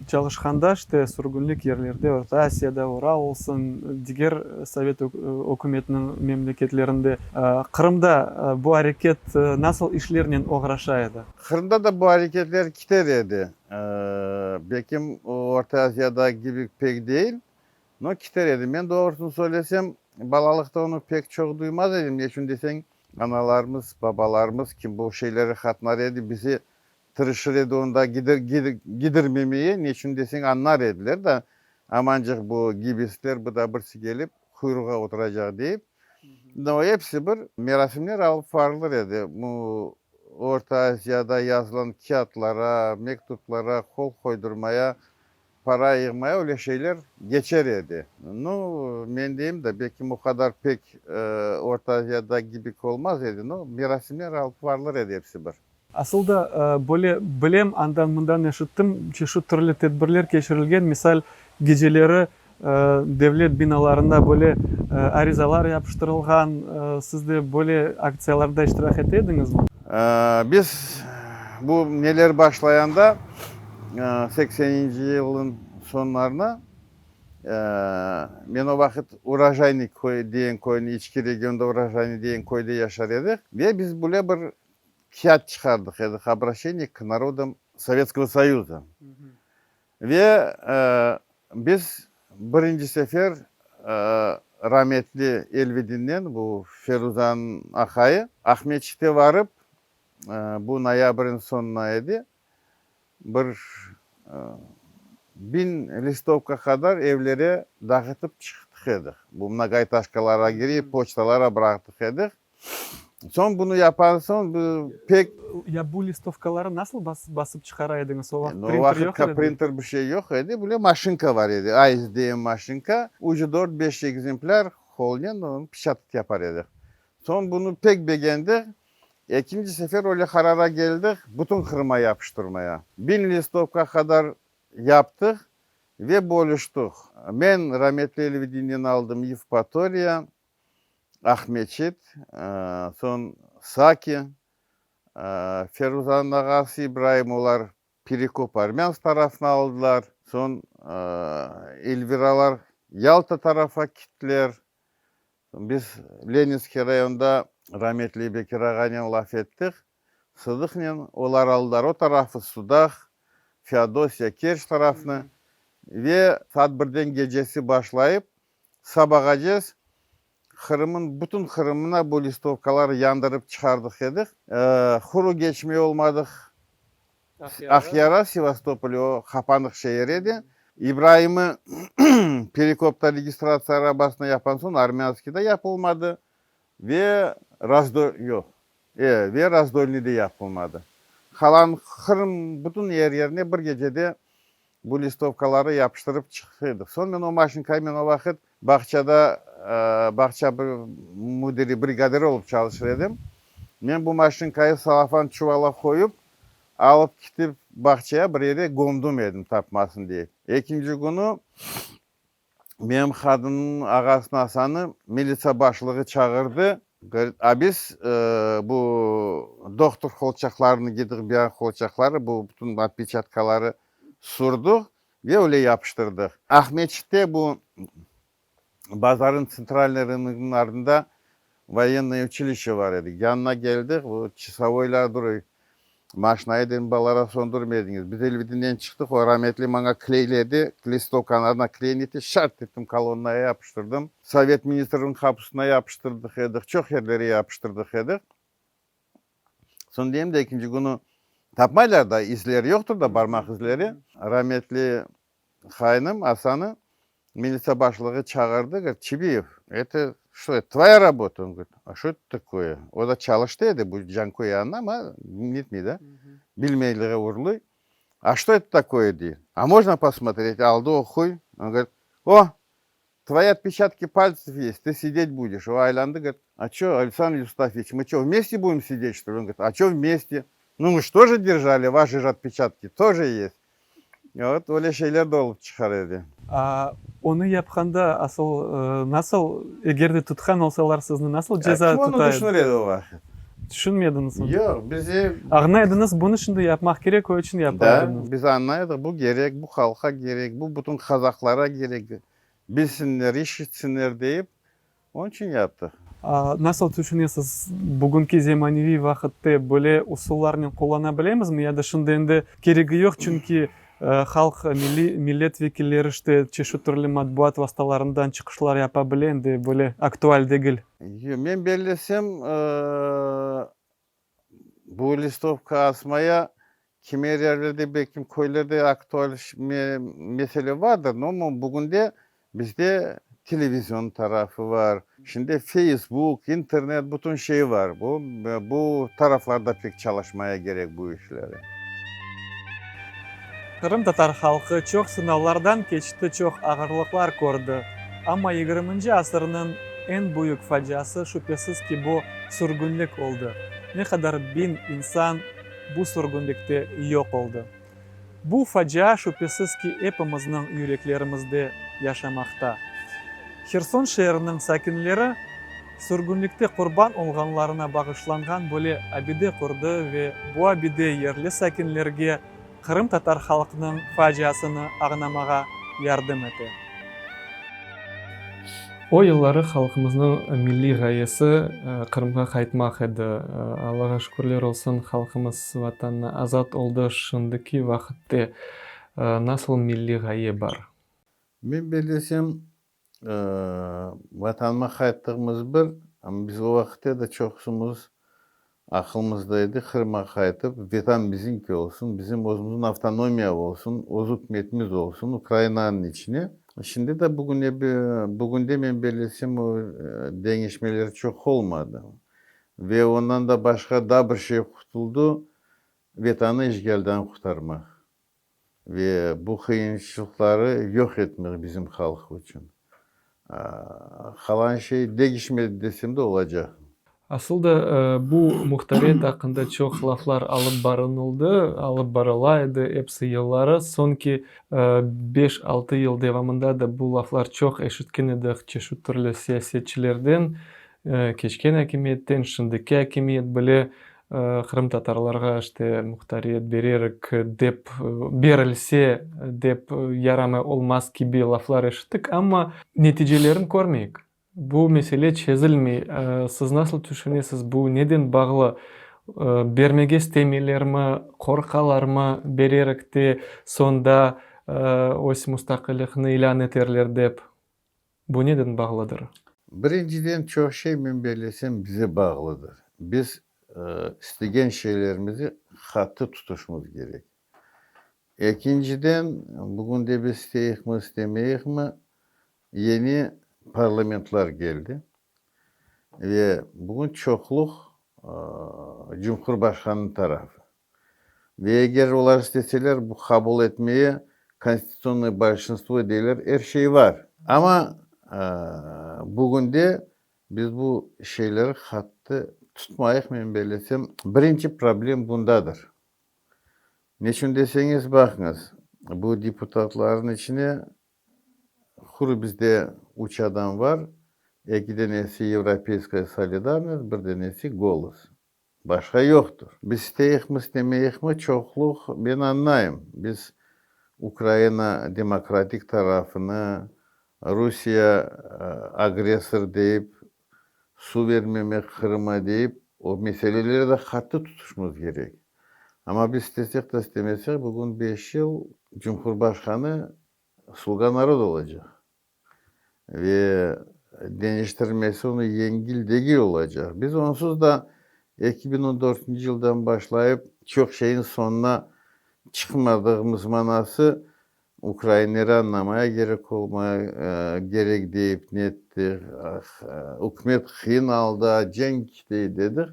çalışqanda, işte, sürgünlik yerlerde, Orta Asiyada, Ural olsun, diger sovet ükümetiniñ memleketlerinde, Qırımda bu areket nasıl işlernen oğraşa edi? Qırımda da bu areketler kiter edi. Belkim Orta Asiyada kibi pek değil, no kiter edi. Men doğrusını söylesem, balalıqta onı pek çoq duymaz edim. Neçün deseñ, analarımız, babalarımız kim bu şeylere qatnar edi, bizi tırışır edi onda gidirmemeye, neçün deseñ, añlar ediler da, amancıq bu gibistler bu da birisi kelip quyruğa oturacaq deyip. No episi bir merasimler alıp varılır edi. Bu Orta Aziyada yazılan kâğıtlara, mektuplara qol qoydurmaya, para yığmaya öyle şeyler geçer edi. Nu, men deyim da, belkim o qadar pek Orta Aziyada gibik olmaz edi, no, merasimler alıp varılır edi episi bir. Asıl da, böyle bilem, andan-mından eşittim, çeşit türlü tedbirler keçirilgen, misal, geceleri devlet binalarında böyle arizalar yapıştırılğan. Siz de böyle aktsiyalarda iştirak ete ediñizmi? Biz bu neler başlayanda, sekseninci yılnıñ soñlarına, men o vaqıt Urojayniy köy degen köyniñ, İçki regionda Urojayniy degen köyde yaşar edik ve biz böyle bir kâğıt çıqardıq edik, Obraşeniye k narodam Sovetskogo Soyuza. Ve biz birinci sefer rametli Elvidinnen, bu Feruzanıñ aqayı, Aqmeçitke varıp, bu noyabrniñ soñuna edi, bir biñ listovka qadar evlere dağıtıp çıqtıq edik. Bu mnogoetaşkalarğa girip, poçtalara bıraqtıq edik. Soñ bunı yapan soñ bu pek. Ya bu listovkaları nasıl basıp çıqara ediñiz? O vaqıt printer yoq edi. Printer bir şey yoq edi. Böyle maşinka bar edi. AIS degen maşinka. Ucu dört, beş ekzemplâr qolnen onı peçatat yapar edik. Soñ bunı pek begendik. Ekinci sefer öyle qarara keldik, bütün Qırıma yapıştırmaya. 1000 listovka qadar yaptıq ve bölüştik. Men rametli Elvidinnen aldım Yevpatoriya, Aqmeçit, soñ Saki, Feruzanıñ ağası İbraim, olar Perekop, Armânsk tarafını aldılar, soñ Elviralar Yalta tarafa kittiler. Biz Leninskiy rayonda rametli Bekir ağanen laf ettik, Sıdıqnen, olar aldılar o tarafı, Sudaq, Feodosiya, Kerç tarafını ve saat birden gecesi başlayıp, Sabağacez Qırımın bütün Qırımına bu listovkaları yandırıp çıqardıq edik. Quru geçmey olmadıq. Aqyara, Sevastopol, o qapanıq şeer edi. İbraimi Perekopta registratsiya arabasına yapan soñ Armânskiyda yapılmadı ve Razdo, yoq, e, ve Razdolnıйde yapılmadı. Qalan Qırım bütün er yerine bir gecede Bu listovkaları yapıştırıp çıqtıydık. Soñ men o maşinkayı men o vaqıt bağçada bağça müdiri, brigadiri olıp çalışır edim. Men bu maşinkayı salafan çuvala qoyup, alıp ketip bağçaya bir yere gömdüm edim tapmasın deyip. Ekinci künü menim qadınnıñ ağasını Asanı militsiya başlığı çağırdı. Govorit, a biz bu dohtur qolçaqlarını giydik, biyan qolçaqları, bu bütün otpeçatkaları sürdük ve öyle yapıştırdıq. Aqmeçitte bu bazarıñ tsentralnıy rınogınıñ ardında. Voyennoye uçilişçe bar edi. Yanına keldik, bu çasovoylar duruy. Maşinayı dedim balalara söndürmediñiz. Biz Elvidinden çıqtıq, o rametli maña kleyledi, listovkanı adına kleyni etti, şart ettim kolonnaya yapıştırdım. Sovet ministriniñ qapusına yapıştırdıq edik, çoq yerlere yapıştırdıq edik. Soñ deyim de ekinci künü tapmaylar da, izleri yoqtır da, barmaq izleri. Rametli Qaynım Asanı militsiya başlığı çağırdı, govorit, Çibiyev, eto çto, eto tvoya rabota? On govorit, a şo eto takoye? O da çalıştı edi bu Canköy yanında, amma netmey da, bilmeyliğe urluy. A şto eto takoye dey. A mojno posmotret? Aldı, oquy. On govorit, o, tvoyi otpeçatki paltsev est, tı sidet budeş. O aylandı, govorit, a ço, Aleksandr Evstafyeviç, mı ço, vmeste budem sidet, çto li? On govorit, a ço vmeste? Nu, mı ж тоже держали, vaşi ж otpeçatki тоже est. Vot, öyle şeyler de olıp çıqar edi. A onı yapqanda asıl nasıl, eger de tutqan olsalar sizni nasıl ceza Kim onı tuta edi? tüşünir edi o vaqıt? Tüşünmediñizmi? Yoq, bize. Añlaydıñız, bunı şimdi yapmaq kerek, o içün yapa Da, ediñiz. biz añlaydıq, bu kerek, bu halqqa kerek, bu bütün qazaqlara kerek, bilsinler, işitsinler deyip, Onıñ içün yaptıq. Nasıl tüşünesiz, bugünki zemaneviy vaqıtte böyle usullarnen qullana bilemizmi ya da şimdi endi keregi yoq, çünki halq, milliy, millet vekilleri işte çeşit türlü matbuat vastalarından çıqışlar yapa bile, endi böyle aktual degil? Yoq, men bellesem, Bu listovka asmaya kimer yerlerde, belkim köylerde aktual mesele bardır, no bugünde bizde televizion tarafı bar, şimdi feysbuk, internet, bütün şey bar, bu bu taraflarda pek çalışmaya kerek bu işleri. Qırımtatar halqı çoq sınavlardan keçti, çoq ağırlıqlar kördi. Amma yigirminci asırnıñ eñ büyük faciası, şübhesiz ki, bu sürgünlik oldı. Ne qadar biñ insan bu sürgünlikte yoq oldı. Bu facia, şübhesiz ki, epimizniñ yüreklerimizde yaşamaqta. Herson şeeriniñ sakinleri sürgünlikte qurban olğanlarına bağışlanğan böyle abide qurdı ve bu abide yerli sakinlerge qırımtatar halqnıñ faciasını añlamağa yardım ete. O yılları halqımıznıñ milliy ğayesi Qırımğa qaytmaq edi. Allağa şükürler olsun, halqımız Vatanına azat oldı. Şimdiki vaqıtte nasıl milliy ğaye bar? Men bellesem, Vatanıma qayttığımız bir, amma biz o vaqıtte de çoqusımız aqılımızda edi, Qırımğa qaytıp, Vetan bizimki olsun, bizim özümüzniñ avtonomiya olsun, öz ükümetimiz olsun Ukrainanıñ içine. Şimdi de bugün bugünde men bellesem o deñişmeler çoq olmadı. Ve ondan da başqa daa bir şey qutuldı, Vetanı işğaldan qurtarmaq. Ve bu qıyınçılıqları yoq etmek bizim halq içün. Qalan şey degişmedi desem de olacaq. Asıl da bu muhtariyet aqqında çoq laflar alıp barınıldı, alıp barıla edi episi yılları. Soñki beş-altı yıl devamında da bu laflar çoq eşitken edik çeşit türlü siyasetçilerden, keçken akimiyetten, şimdiki akimiyet bile Qırımtatarlarğa işte muhtariyet bererik dep, berilse dep yaramay olmaz kibi laflar eşittik, amma neticelerin körmeyik. Bu mesele çezilmey. Siz nasıl tüşünesiz, bu neden bağlı? Bermege istemeylermi, qorqalarmı, bererik de soñda öz mustaqillikni ilân eterler dep? Bu neden bağlıdır? Birinciden, çoq şey, men bellesem, bize bağlıdır. Biz istegen şeylerimizi qattı tutuşmız kerek. Ekinciden, bugün de biz isteyikmi, istemeyikmi, yeni parlamentler keldi ve bugün çoqluq Cumhurbaşqanınıñ tarafı. Ve eger olar isteseler, bu qabul etmeye konstitutsionnoye bolşinstvo deyler, er şey bar. Amma bugünde biz bu şeyleri qattı tutmayıq, men bellesem, birinci problem bundadır. Neçün deseñiz, baqıñız, bu deputatlarnıñ içine quru bizde üç adam bar, eki denesi Yevropeyskaya solidarnost, bir denesi Golos. Başqa yoqtır. Biz isteyikmi, istemeyikmi, çoqluq, men añlayım, biz Ukraina demokratik tarafını, Rusiye agressor deyip. Suv bermemek Qırıma deyip, o meseleleri de qattı tutuşmız kerek. Amma biz istesek de, istemesek, bugün beş yıl Cumhurbaşqanı Sluga naroda olacaq. Ve deñiştirmesi onı yengil degil olacaq. Biz onsuz da 2014 yıldan başlayıp çoq şeyin soñuna çıqmadığımız manası ukrainleri añlamaya kerek olmay, kerek deyip nettik, ükümet qıyın alda, cenk dey dedik.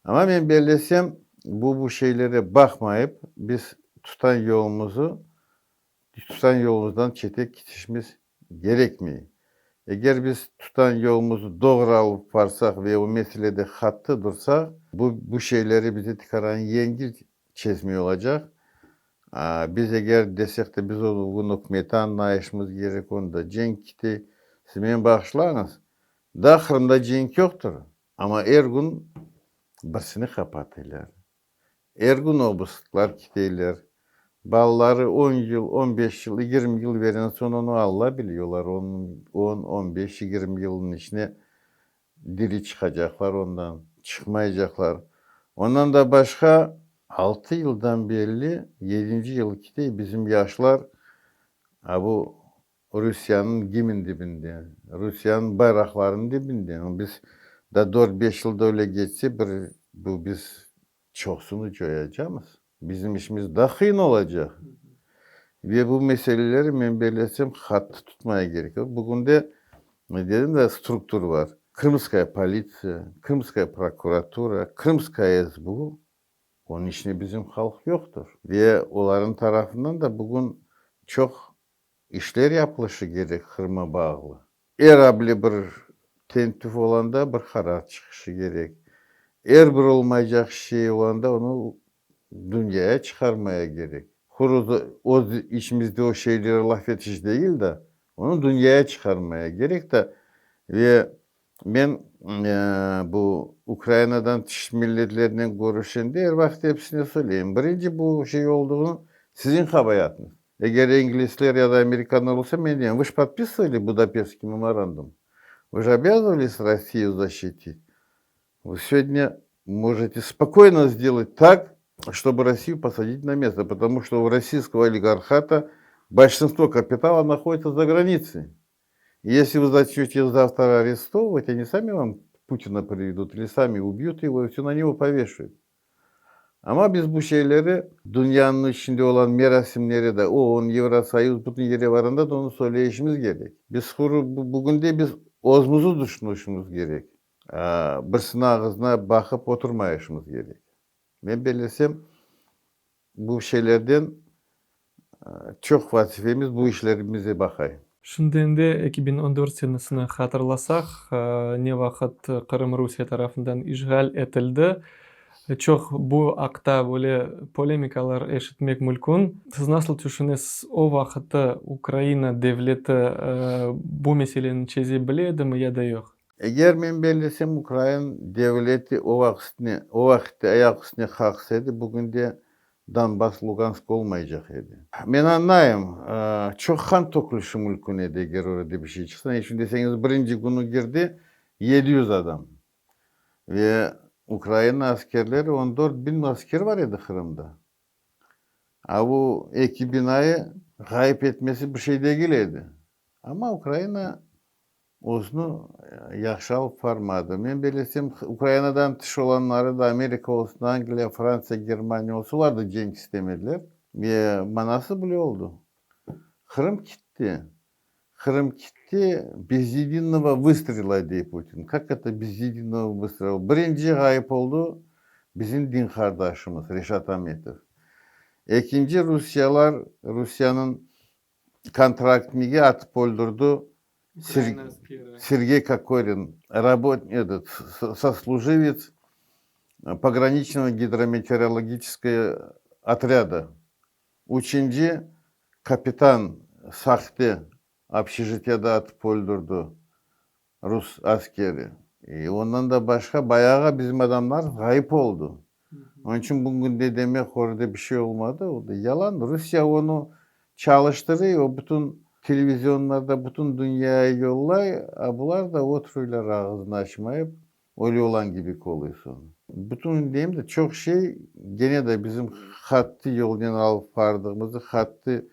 Amma men bellesem, bu bu şeylere baqmayıp, biz tutan yolumızı, tutan yolumızdan çete ketişimiz kerekmey. Eger biz tutan yolumızı doğru alıp barsaq ve o meselede qattı dursaq, bu bu şeyleri bize tikaran yengil çezmey olacaq. Biz eger desek de, biz bugün ükümeti añlayışımız kerek, onda cenk kete, siz meni bağışlañız, daa Qırımda cenk yoqtır, amma er kün birisini qapatıylar, er kün obısklar keteyler, balaları on yıl, 15 yıl, 20 yıl bergen soñ onı Alla bile, olar on, 15, 20 yılnıñ içine diri çıqacaqlar ondan, çıqmaycaqlar. Ondan da başqa, 6 yıldan berli, yedinci yıl kete, bizim yaşlar a bu Rusiyanıñ gimn dibinde, Rusiyanıñ bayraqlarınıñ dibinde. Biz da 4-5 yılda öyle ketse, bir bu biz çoqsını coyacamız. Bizim işimiz daa qıyın olacaq. Ve bu meseleleri, men bellesem, qattı tutmaya kerek. Bugün de, dedim da, struktura bar. Krımskaya politsiya, Krımskaya prokuratura, Krımskaya SBU, onıñ içinde bizim halq yoqtır. Ve olarnıñ tarafından da bugün çoq işler yapılışı kerek Qırıma bağlı. Er able bir tentüv olanda bir qarar çıqışı kerek. Er bir olmaycaq şey olanda onı dünyaya çıqarmaya kerek. Quru öz içimizde o şeyleri laf etiş degil de, onı dünyaya çıqarmaya kerek de. Ve men bu Ukrainadan tış milletlernen körüşende er vaqıt episine söyleyim. Birinci bu şey olduğunu siziñ qabayatıñız. Eger ingilisler ya da amerikanlar olsa, men deyim, вы ж подписывали Будапештский меморандум? Вы же обязывались Россию защитить. Вы сегодня можете спокойно сделать так, чтобы Россию посадить на место, потому что у российского олигархата большинство капитала находится за границей. Если вы начнете завтра арестовывать, они сами вам Путина приведут или сами убьют его и все на него повешают. Amma biz bu şeyleri dünyanıñ içinde olan merasimleri de, OON, Евросоюз, bütün yere varanda da onı söyleyişimiz kerek. Biz bugünde biz özümizni düşünüşimiz kerek. Birisiniñ ağızına baqıp oturmayışımız kerek. Men bellesem, bu şeylerden çoq vazifemiz bu işlerimize baqay. Şimdi endi 2014 senesini hatırlasaq, ne vaqıt Qırım Rusiye tarafından işğal etildi, çoq bu aqta böyle polemikalar eşitmek mümkün. Siz nasıl tüşünesiz, o vaqıtta Ukraina devleti bu meseleni çeze bile edimi ya da yoq? Eger men bellesem, ukrain devleti o vaqıtne, o vaqıtta ayaq üstüne qalqsa edi, bugün de Donbass, Lugansk olmaycaq edi. Men añlayım, çoq qan tökülişi mümkün edi, eger öyle bir şey çıqsa. Ne içün deseñiz, birinci künü kirdi 700 adam. Ve Ukraina askerleri, 14 biñ asker bar edi Qırımda. A bu eki binayı ğayıp etmesi bir şey degil edi. Amma Ukraina özüni yahşı alıp barmadı. Men bellesem, Ukrainadan tış olanları da, Amerika olsun, Angliya, Fransiya, Germaniya olsun, olar da cenk istemediler. Ve manası bile oldı. Qırım gitti. Qırım gitti без единого выстрела, dey Putin. Как это без единого выстрела? Birinci ğayıp oldı bizim din qardaşımız Reşat Ametov. Ekinci Rusiyalar, Rusiyanıñ kontraktnigi atıp öldürdi Sergey Kokorin, работ, этот, сослуживец пограничного гидрометеорологического отряда. Üçünci kapitan sahte общежитияда atıp öldürdi rus askeri. И ondan da başqa bayağı bizim adamlar ğayıp oldı. Onıñ içün bugün de demek orada bir şey olmadı. O da yalan. Rusiye onı çalıştırıyor, o bütün televizionlarda bütün dünyaya yollay, a bular da oturuyorlar ağzını açmayıp. Öyle olan kibi oluysıñ. Bütün deyim de, çoq şey gene de bizim qattı yolnen alıp bardığımızı, qattı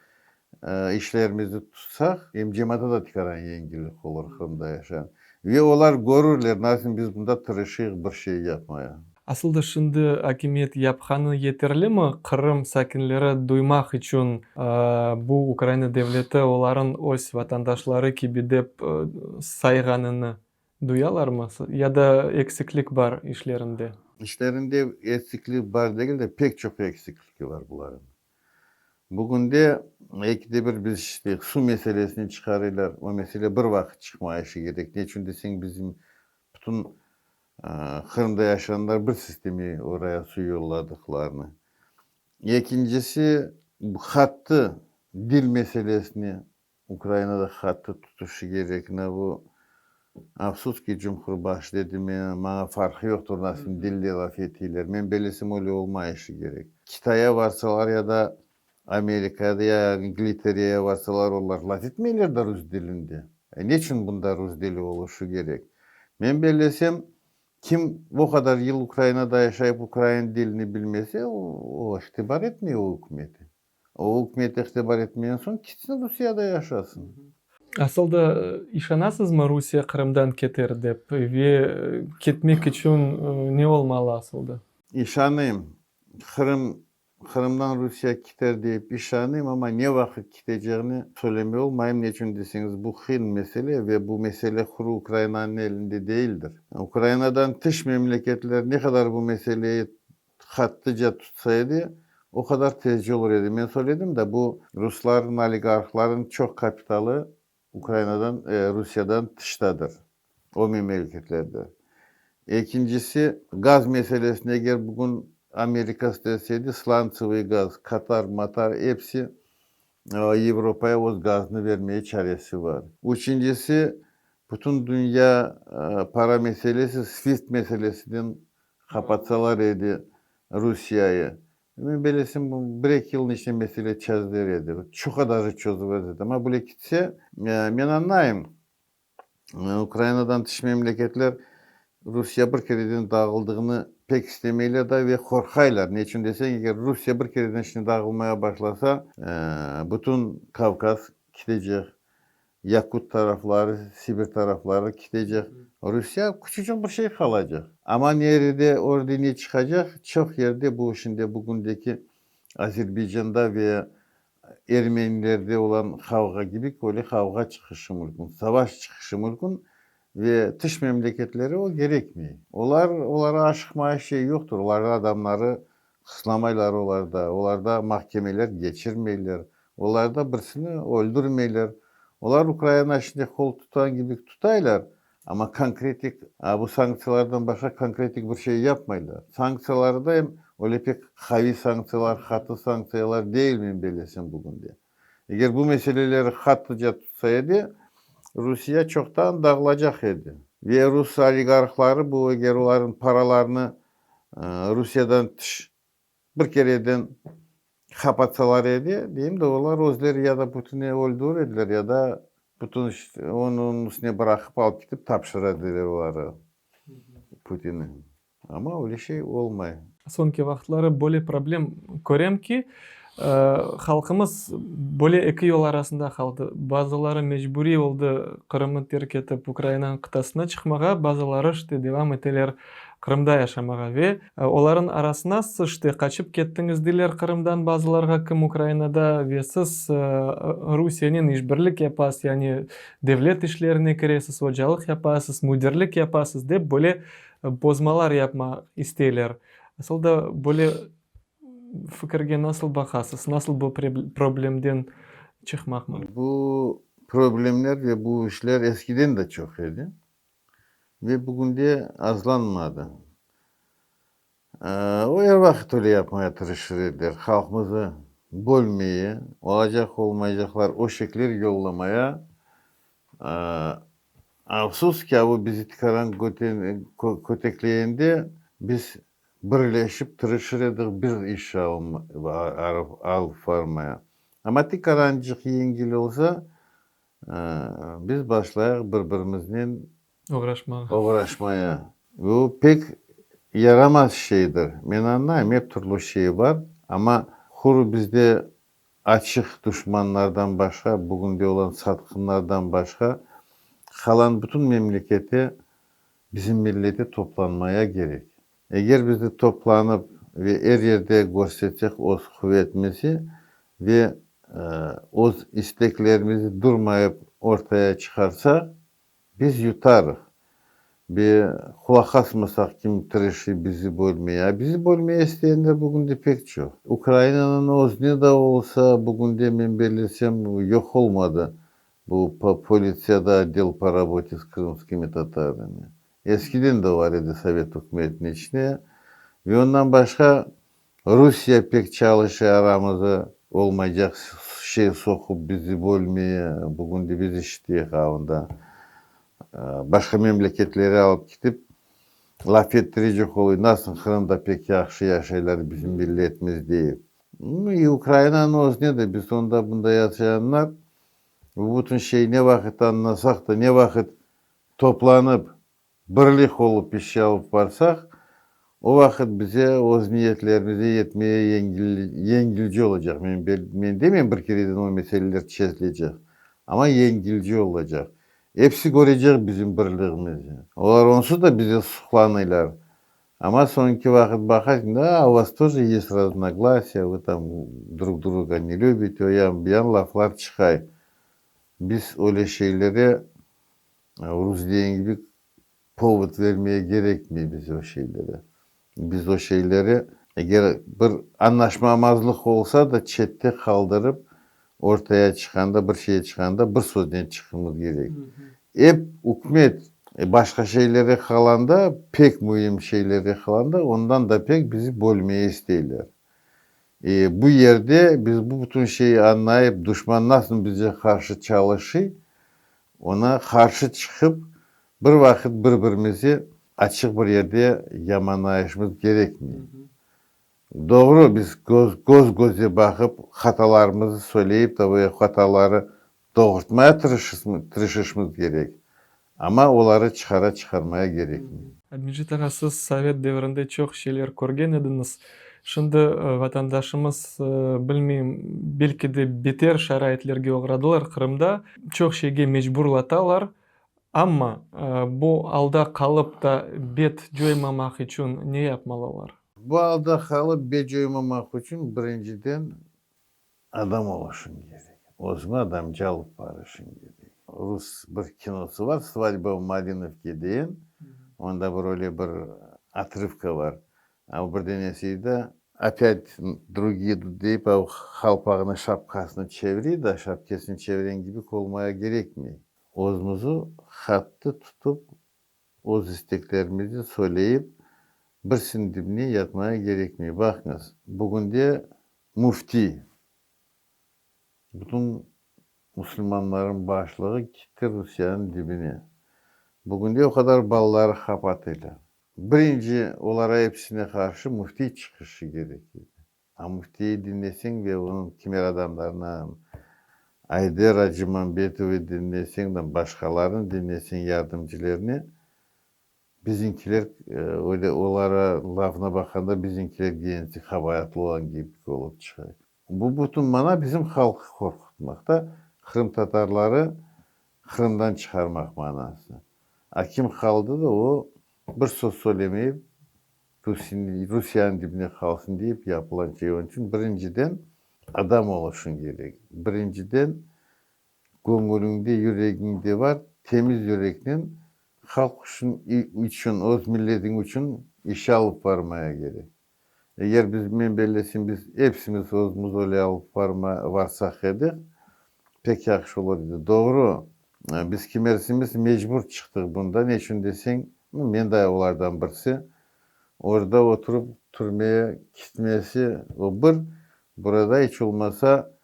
işlerimizni tutsaq, em cemaata da tikaran yengillik olur Qırımda yaşağan. Ve olar körürler, nasıl biz bunda tırışıyıq bir şey yapmaya. Asıl da şimdi akimiyet yapqanı yeterlimi Qırım sakinleri duymaq içün bu Ukraina devleti olarnıñ öz vatandaşları kibi dep sayğanını duyalarmı ya da eksiklik bar işlerinde? İşlerinde eksiklik bar degil de, pek çoq eksikligi bar bularnıñ. Bugünde ekide bir biz işte suv meselesini çıqarıylar. O mesele bir vaqıt çıqmayışı kerek. Neçün deseñ, bizim bütün Qırımda yaşağanlar bir sisteme oraya suv yolladıqlarını. Ekincisi, qattı dil meselesini Ukrainada qattı tutuşı kerek. Bu, afsus ki, Cumhurbaşı dedi, men, maña farqı yoqtır, nasıl dilde laf eteyler. Men bilesem, öyle olmayışı kerek. Kitaya varsalar ya da Amerikada ya İngiltereye varsalar, olar laf etmeyler da rus dilinde. Neçün bunda rus dili oluşı kerek? Men bilesem, kim o qadar yıl Ukrainada yaşayıp ukrain dilini bilmese, o itibar etmey o ükümeti. O ükümet itibar etmegen soñ, ketsin Rusiyada yaşasın. Asıl da işanasızmı Rusiye Qırımdan keter dep ve ketmek içün ne olmalı asıl da? İşanayım. Qırım, Qırımdan Rusiye keter dep işanayım, amma ne vaqıt ketecegini söylemey olmayım. Neçün deseñiz, bu qıyın mesele ve bu mesele quru Ukrainanıñ elinde değildir. Ukrainadan tış memleketler ne qadar bu meseleyi qattıca tutsa edi, o qadar tezce olur edi. Men söyledim da, bu ruslarnıñ, oligarhlarnıñ çoq kapitalı Ukrainadan, Rusiyadan tıştadır, o memleketlerde. Ekincisi, gaz meselesinde eger bugün Amerika istese сланцевый gaz, Katar, Matar, episi Avropaya öz gazını vermeye çaresi bar. Üçüncisi, bütün dünya para meselesi, SWIFT meselesinden qapatsalar edi Rusiyayı. Men bilesem, bir-eki yılnıñ içinde mesele çezilir edi. Çoq даже çözülür edi. Amma böyle ketse, men añlayım, Ukrainadan tış memleketler Rusiye bir kereden dağıldığını pek istemeyler da ve qorqaylar. Neçün deseñ, eger Rusiye bir kereden şimdi dağılmaya başlasa, bütün Kavkaz ketecek, Yakut tarafları, Sibir tarafları ketecek. Rusiye küçücük bir şey qalacaq. Amma nerede orada ne çıqacaq? Çoq yerde bu şimdi bugündeki Azerbaycanda ve Ermenilerde olan qavğa kibi öyle qavğa çıqışı mümkün, savaş çıqışı mümkün ve tış memleketleri o gerekmey. Olar, olara aşıqmaya şey yoqtır. Olarda adamları qıslamaylar olarda, olarda mahkemeler geçirmeyler, olarda birisini öldürmeyler. Olar Ukraina içinde qol tutqan kibi tutaylar, amma konkretik bu sanktsiyalardan başqa konkretik bir şey yapmaylar. Sanktsiyaları da em öyle pek qaviy sanktsiyalar, qattı sanktsiyalar değil men bilesem bugünde. Eger bu meseleleri qattıca tutsa edi, Rusiye çoqtan dağılacaq edi. Ve rus oligarhları bu eger olarnıñ paralarını Rusiyadan tış bir kereden qapatsalar edi, deyim de, olar özleri ya da Putinni öldürir ediler, ya da bütün onıñ üstüne bıraqıp alıp ketip tapşıra ediler oları Putinni. Amma öyle şey olmay. Soñki vaqıtları böyle problem körem ki, halqımız böyle eki yol arasında qaldı. Bazıları mecburiy oldı Qırımnı terk etip Ukrainanıñ qıtasına çıqmağa, bazıları işte devam eteler Qırımda yaşamağa. Ve olarnıñ arasına siz işte qaçıp kettiñiz deyler Qırımdan bazılarğa, kim Ukrainada ve siz Rusiyenen işbirlik yapasız, yani devlet işlerine kiresiz, ocalıq yapasız, müdirlik yapasız dep böyle bozmalar yapmaq isteyler. Asıl da böyle fikirge nasıl baqasız? Nasıl bu problemden çıqmaq mümkün? Bu problemler ve bu işler eskiden de çoq edi ve bugünde azlanmadı. O er vaqıt öyle yapmaya tırışır ediler. Halqımızı bölmeye, olacaq olmayacaqlar öşekler yollamaya. Afsus ki, bu bizi tikaran kötekleyende biz birleşip tırışır edik bir iş alıp varmaya. Amma tikarancıq yengil olsa, biz başlayıq bir-birimiznen oğraşmağa. Oğraşmaya. Bu pek yaramaz şeydir. Men añlayım, ep türlü şey bar, amma quru bizde açıq duşmanlardan başqa, bugünde olan satqınlardan başqa, qalan bütün memlekete, bizim millete toplanmaya kerek. Eger bizde toplanıp ve er yerde körsetsek öz quvetimizi ve öz isteklerimizi durmayıp ortaya çıqarsaq, biz yutarıq. Ve qulaq asmasaq kim tırışıy bizi bölmeye. A bizi bölmeye isteyenler bugünde pek çoq. Ukrainanıñ özüne da olsa, bugünde men bellesem yoq olmadı bu politsiyada otdel po rabote s krımskimi tatarami. Eskiden de bar edi sovet ükümetiniñ içine. Ve ondan başqa Rusiye pek çalışa aramıza olmaycaq şey soqup bizi bölmeye, bugünde biz işiteyik avında başqa memleketlere alıp ketip laf ettirecek oluy, nasıl Qırımda pek yahşı yaşaylar bizim milletimiz deyip. İ Ukrainanıñ özüne de biz onda bunda yaşayanlar bu bütün şey ne vaqıt añlasaq da, ne vaqıt toplanıp birlik olıp iş alıp barsaq, o vaqıt bize öz niyetlerimize yetmeye yengilce olacaq. Men demeyim bir kereden o meseleler çezilecek, amma yengilce olacaq. Episi körecek bizim birligimizni. Olar onsuz da bize suqlanıylar. Amma soñki vaqıt baqasıñ, da, u vas тоже есть разногласия, вы там друг друга не любите, o yan bu yan laflar çıqay. Biz öyle şeylere, rus degen kibi, povod vermeye kerekmey biz o şeylere. Biz o şeyleri, eger bir añlaşmamazlıq olsa da, çette qaldırıp, ortaya çıqqanda, bir şey çıqqanda bir söznen çıqmamız kerek. Ep ükümet başqa şeylere qalanda, pek müim şeylere qalanda, ondan da pek bizi bölmeye isteyler. Bu yerde biz bu bütün şeyi añlayıp, duşman nasıl bize qarşı çalışıy, oña qarşı çıqıp, bir vaqıt bir-birimizi açıq bir yerde yamanayışımız kerekmey. Doğru, biz köz-köze baqıp, hatalarımızı söyleyip, tabi, hataları doğurtmaya tırışışımız kerek, amma oları çıqara çıqarmaya kerekmey. Abmecit ağa, siz sovet devrinde çoq şeyler körgen ediñiz. Şimdi vatandaşımız, bilmeyim, belki de beter şaraitlerge oğradılar Qırımda, çoq şeyge mecburlatalar, amma bu alda qalıp da bet coymamaq içün ne yapmalılar? Bu alda qalıp bet coymamaq içün birinciden adam oluşıñ kerek, özüñi adamca alıp barışıñ kerek. Rus bir kinosı bar, Svadba v Malinovke deyen, onda bir öyle bir otrıvka bar. A bir denesi de, Opyat drugiye idut deyip, a qalpağını, şapkasını çeviriy da, şapkesini çeviren kibi olmaya kerekmey. Özümizi qattı tutıp, öz isteklerimizi söyleyip, birisiniñ dibine yatmaya kerekmey. Baqıñız, bugünde müfti, bütün musulmanlarnıñ başlığı kitti Rusiyeniñ dibine. Bugünde o qadar balaları qapatıylar. Birinci olara episine qarşı müfti çıqışı kerek edi. A müftiyi diñleseñ ve onıñ kimer adamlarına, Ayder Acımambetovı diñleseñ da, başqalarını diñleseñ, yardımcılarını, Bizinkiler öyle olara lafına baqqanda bizinkiler gençlik qabaatlı olğan kibi olıp çıqa. Bu bütün mana bizim halqı qorqutmaqta, qırımtatarları Qırımdan çıqarmaq manası. A kim qaldı da o bir söz söylemeyip Rusiyanıñ dibine qalsın deyip yapılan şey. Onıñ içün birinciden adam oluşıñ kerek. Birinciden Göñüliñde, yüregiñde bar temiz yüreknen halq içün, öz milletiñ içün iş alıp barmaya kerek. Eger biz, men bellesem, biz epsimiz özümiz öyle alıp barsaq edik, pek yahşı olur edi. Doğru, biz kimersimiz mecbur çıqtıq bunda, neçün deseñ, men de olardan birisi, orda oturıp türmeye kitmesi o bir, burada iç olmasa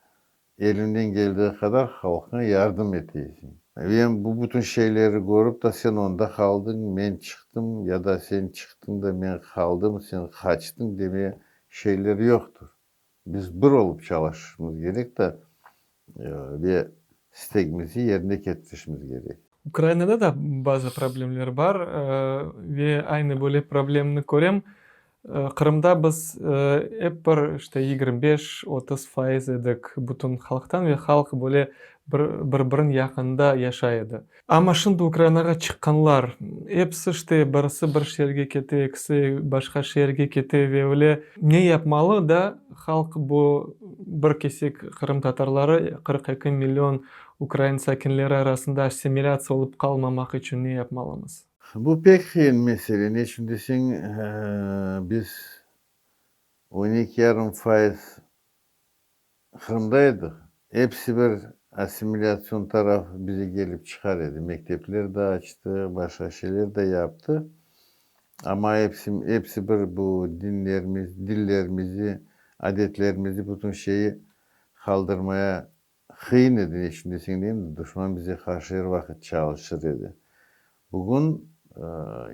Eliñden keldiği qadar halqıña yardım eteysiñ. Ve bu bütün şeyleri körip da sen onda qaldıñ, men çıqtım ya da sen çıqtıñ da men qaldım, sen qaçtıñ deme şeyler yoqtır. Biz bir olıp çalışışımız kerek da ve istegimizi yerine ketirişimiz kerek. Ukrainada da bazı problemler bar ve aynı böyle problemni körem. Qırımda biz ep bir işte 25, 30% edik bütün halqtan ve halq böyle bir, bir-biriniñ yaqınında yaşay edi. Amma şimdi Ukrainağa çıqqanlar, episi işte birisi bir şeerge kete, ekisi başqa şeerge kete ve öyle ne yapmalı da halq bu bir kesek qırımtatarları 42 million ukrain sakinleri arasında assimilâtsiya olıp qalmamaq içün ne yapmalımız? Bu pek qıyın mesele. Ne içün deseñ, biz 12,5% Qırımda edik. Episi bir assimilâtsion taraf bize kelip çıqar edi. Mektepler de açtı, başqa şeyler de yaptı. Amma episi, episi bir bu dinlerimiz, dillerimizi, adetlerimizi, bütün şeyi qaldırmaya qıyın edi. Ne içün deseñ, deyim, duşman bize qarşı er vaqıt çalışır edi. Bugün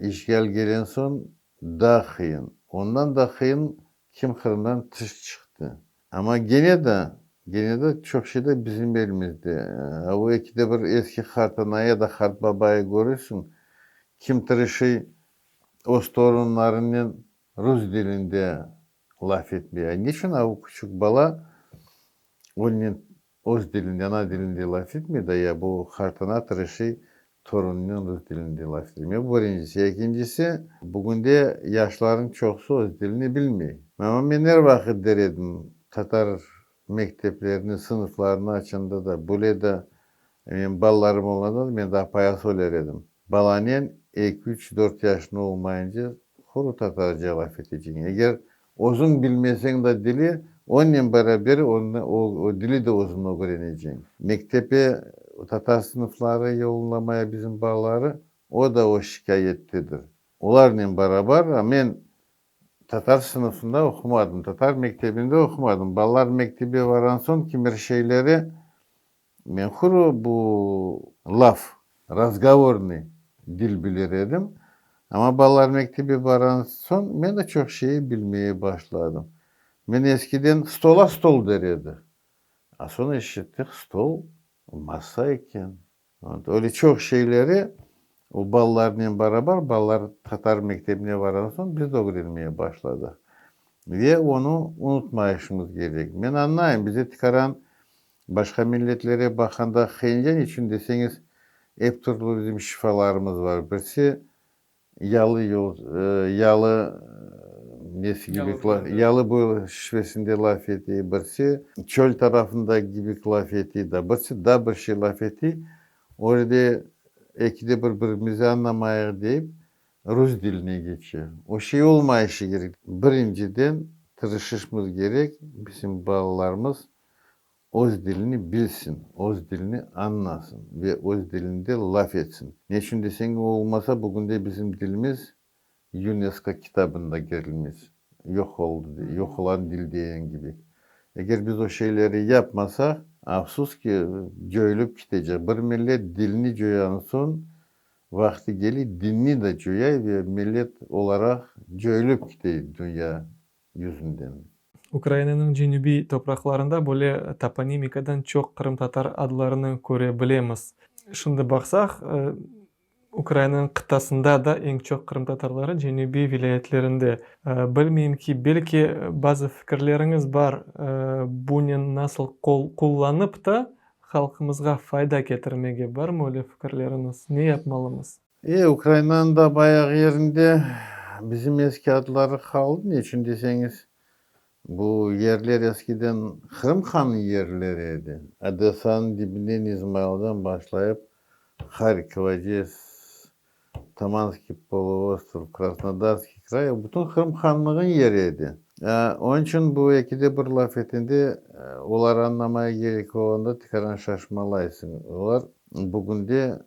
işğal kelen soñ daa qıyın. Ondan da qıyın kim Qırımdan tış çıqtı. Amma gene de, gene de çoq şey de bizim elimizde. O ekide bir eski qartana ya da qartbabayı körürsüñ, kim tırışıy öz torunlarınen rus dilinde laf etmeye. Niçün o küçük bala onen öz dilinde, ana dilinde laf etmey da, ya bu qartana tırışıy torunınen rus tilinde laf etmey? Bu birincisi. Ekincisi, bugünde yaşlarnıñ çoqusı öz tilini bilmey. Amma men er vaqıt der edim, tatar mekteplerini, sınıflarını açanda da, böyle de menim balalarım olğanda da men de apaya söyler edim, balanen eki, üç, dört yaşında olmayınca quru tatarca laf eteceñ. Eger Özüñ bilmeseñ da dili, onnen beraber onı, o dili de özüñ ögreneceñ. Mektepe tatar sınıfları yollamaya bizim balaları, o da o şikâyettedir. Olarnen barabar, a men tatar sınıfında oqumadım, tatar mektebinde oqumadım. Balalar mektebe varan soñ kimer şeyleri Men quru bu laf, razgovornıy, dil bilir edim, amma balalar mektebe baran soñ men de çoq şeyi bilmeye başladım. Men eskiden stola stol der edi, a soñ eşittik stol masa eken. Öyle çoq şeyleri o balalarnen barabar, balalar tatar mektebine varan soñ biz de ögrenmeye başladıq. Ve onı unutmayışımız kerek. Men añlayım, bize tikaran Başqa milletlere baqqanda qıyınca niçün deseñiz, ep türlü bizim şifalarımız var. Birisi yalı yol, yalı nesi kibi, yalı boyu şivesinde laf ete, birisi çöl tarafında kibi laf ete, da birisi da bir şey laf ete. O yerde ekide bir birimizi añlamayıq deyip, rus diline keçe. O şey olmayışı kerek. Birinciden tırışışmız kerek, bizim balalarımız öz dilini bilsin, öz dilini añlasın ve öz dilinde laf etsin. Ne içün deseñ, o olmasa, bugünde bizim dilimiz UNESCO kitabında kirilmez, yoq oldı, yoq olan dil degen kibi. Eger biz o şeyleri yapmasaq, afsus ki, coyulıp kitecek. Bir millet dilini coyan soñ, vaqtı keli, dinni de coyay ve millet olaraq coyulıp kite dünya yüzünden. Ukrainanıñ cenübiy topraqlarında böyle toponimikadan çoq qırımtatar adlarını köre bilemiz. Şimdi baqsaq, Ukrainanıñ qıtasında da eñ çoq qırımtatarları cenübiy vilâyetlerinde. Bilmeyim ki, belki bazı fikirleriñiz bar, bunen nasıl qullanıp ta halqımızğa fayda ketirmege, barmı öyle fikirleriñiz? Ne yapmalımız? Ukrainanıñ da bayağı yerinde bizim eski adları qaldı. Ne içün deseñiz, bu yerler eskiden Qırım hanıñ yerleri edi. Odessanıñ dibinden İzmaildan başlayıp Harkov, Odes, Tamanskiy poluostrov, Krasnodarskiy kray, o bütün Qırım hanlığıñ yeri edi. Onıñ içün bu ekide bir laf etende, olar añlamaya kerek olğanda tikaran şaşmalaysıñ. Olar Bugünde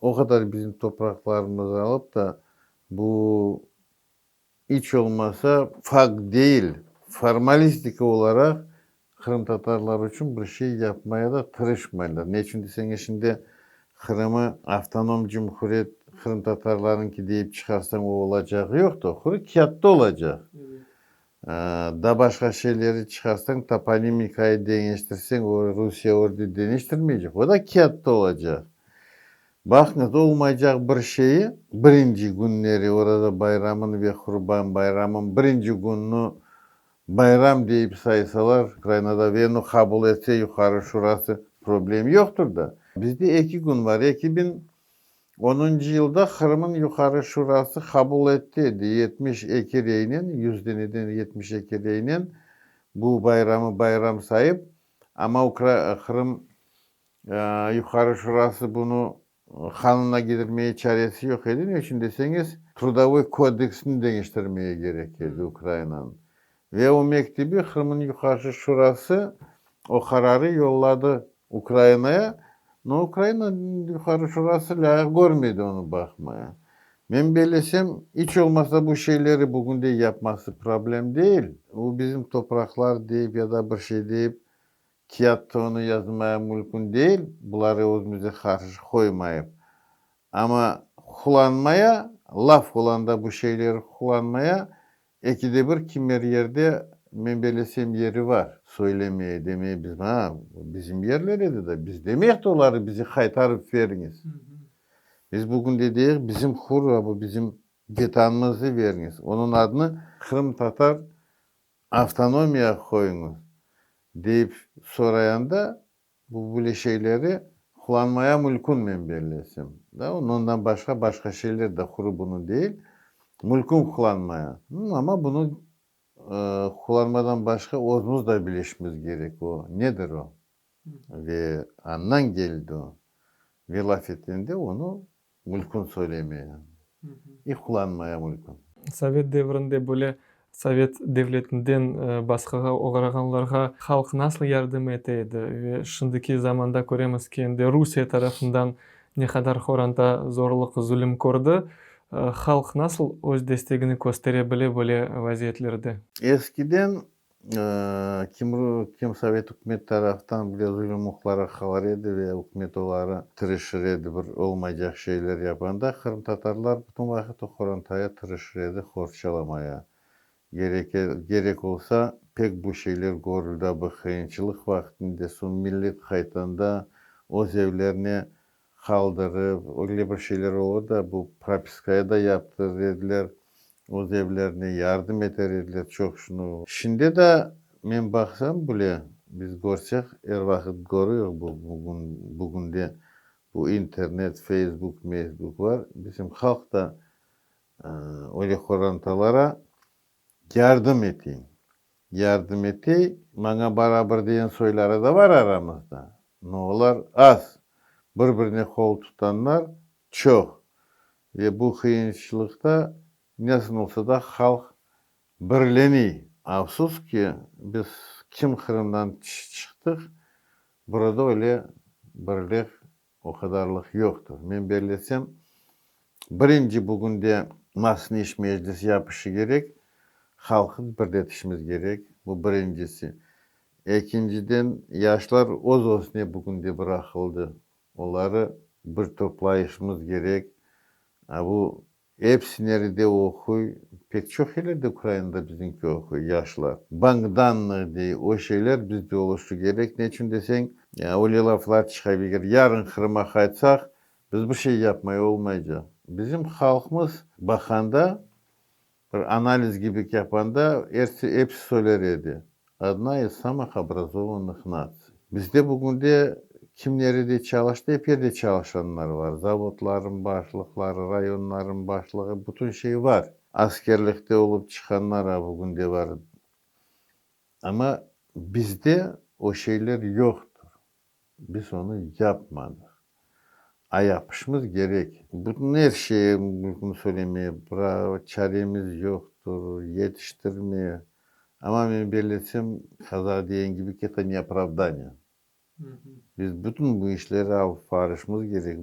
o qadar bizim topraqlarımızı alıp da, bu iç olmasa fakt değil, formalistika olaraq qırımtatarlar içün bir şey yapmaya da tırışmaylar. Ne içün deseñiz, şimdi Qırımı avtonom cumhuriyet qırımtatarlarıñki deyip çıqarsañ, o olacağı yoq da, quru kâğıtta olacaq. Da başqa şeyleri çıqarsañ, toponimikayı deñiştirseñ, o Rusiye ordu deñiştirmeycek, o da kâğıtta olacaq. Baqıñız, olmaycaq bir şeyi, birinci künleri Oraza bayramın ve Qurban bayramın birinci künni bayram deyip saysalar Ukrainada ve onı qabul etse Yuqarı Şurası, problem yoqtır da. Bizde eki kün bar. 2010-cı yılda Qırımnıñ Yuqarı Şurası qabul etti edi 72 reynen, 100 deneden 72 reynen bu bayramı bayram sayıp, amma Qırım Yuqarı Şurası bunı qanunğa ketirmege çaresi yoq edi. Ne içün deseñiz, Trudovoy kodeksni deñiştirmege kerek edi Ukrainanıñ. Ve o mektibi Qırımnıñ Yuqarı Şurası o qararı yolladı Ukrainaya, no Ukraina Yuqarı Şurası lâyıq körmedi onı baqmaya. Men bellesem, iç olmasa bu şeyleri bugünde yapması problem değil. O bizim topraqlar deyip ya da bir şey deyip kâğıtta onı yazmaya mümkün değil, buları özümüzge qarşı qoymayıp. Amma qullanmaya, laf olanda bu şeyleri qullanmaya ekide bir kimer yerde, men bellesem, yeri bar. Söylemeye, demeye biz, ha, bizim yerler edi da, biz demeyik de oları bize qaytarıp veriñiz. Biz bugün de deyik, bizim hur, bu bizim vetanımızı veriñiz. Onıñ adını Qırımtatar avtonomiya qoyuñız deyip sorayanda, bu böyle şeyleri qullanmaya mümkün men bellesem. Da, ondan başqa başqa şeyler de quru bunı değil, mümkün qullanmaya. Amma bunı qullanmadan başqa özümüz de bilişimiz kerek o, nedir o. Ve andan keldi o. Ve laf etkende onı mümkün söylemeye. İ qullanmaya mümkün. Sovet devrinde böyle sovet devletinden basqığa oğrağanlarğa halq nasıl yardım ete edi? Ve şimdiki zamanda köremiz ki, endi Rusiye tarafından ne qadar qoranta zorluq, zulüm kördi. Halq nasıl öz destegini köstere bile böyle vaziyetlerde? Eskiden kim sovet ükümet taraftan bile zulümlıqlara qalır edi ve ükümet oları tırışır edi bir olmaycaq şeyler yapanda, qırımtatarlar bütün vaqıt o qorantaya tırışır edi qorçalamaya. Kerek olsa, pek bu şeyler körüldi bu qıyınçılıq vaqtında, soñ millet qaytanda öz evlerine qaldırıp, öyle bir şeyler olur da, bu propiskaya da yaptırır ediler, öz evlerine yardım eter ediler çoq şunu. Şimdi de men baqsam bile, biz körsek, er vaqıt körüyoruz bu bugün, bugünde bu internet, Facebook, Meyzbuk var. Bizim halq da öyle qorantalara yardım eteyim. Yardım etey, maña barabar degen soyları da var aramızda. No olar az. Bir-birine qol tutanlar çoq. Ve bu qıyınçılıqta nasıl olsa da halq birleniy. Afsus ki, biz kim Qırımdan çıqtıq, burada öyle birlik o qadarlıq yoqtır. Men bellesem, birinci bugünde masını iş meclisi yapışı kerek, halqı birletişimiz kerek, bu birincisi. Ekinciden, yaşlar öz-özüne bugünde bıraqıldı. Oları bir toplayışımız kerek. A bu episi nerede oquy, pek çoq yerlerde Ukrainada bizimki oquy yaşlar. Bank данных dey, o şeyler bizde oluşu kerek. Ne içün deseñ, öyle laflar çıqa, eger yarın Qırımğa qaytsaq, biz bir şey yapmay olmaycaq. Bizim halqımız baqanda, bir analiz kibi yapqanda, episi söyler edi. Одна из самых образованных наций. Bizde bugünde kim nerede çalıştı, ep yerde çalışanlar var. Zavodların başlıqları, rayonların başlığı, bütün şey var. Askerlikte olıp çıqqanlar bugünde var. Amma bizde o şeyler yoqtır. Biz onı yapmadıq. A yapışımız kerek. Bütün er şey mümkün söylemeye, çaremiz yoqtır, yetiştirmeye. Amma men bellesem, qaza degen kibi, это не оправдание. Biz bütün bu işleri alıp barışımız kerek.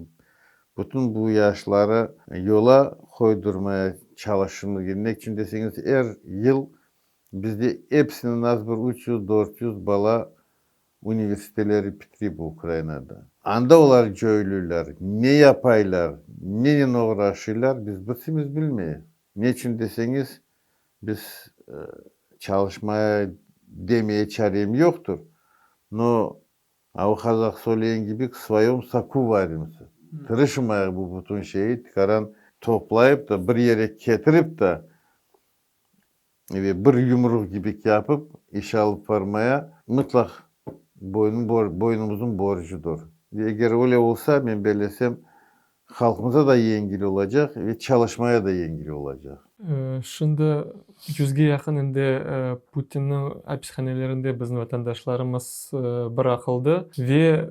Bütün bu yaşları yola qoydurmaya çalışışımız kerek. Ne içün deseñiz, er yıl bizde episinden az bir 300-400 bala universitetleri bitirip Ukrainada. Anda olar coyulırlar, ne yapaylar, nenen oğraşırlar, biz birsimiz bilmeyik. Ne içün deseñiz, biz çalışmaya demeye çarem yoqtır. Но, а o qazaq söylegen kibi, в своем соку варимся. Tırışmayıq bu bütün şeyi tikaran toplayıp da bir yere ketirip de ve bir yumruq gibik yapıp iş alıp barmaya mıtlaq boynumıznıñ borcudır. Ve eger öyle olsa, men bellesem, halqımıza da yengil olacaq ve çalışmaya da yengil olacaq. Şimdi yüzge yaqın endi Putinniñ apishanelerinde bizim vatandaşlarımız bıraqıldı ve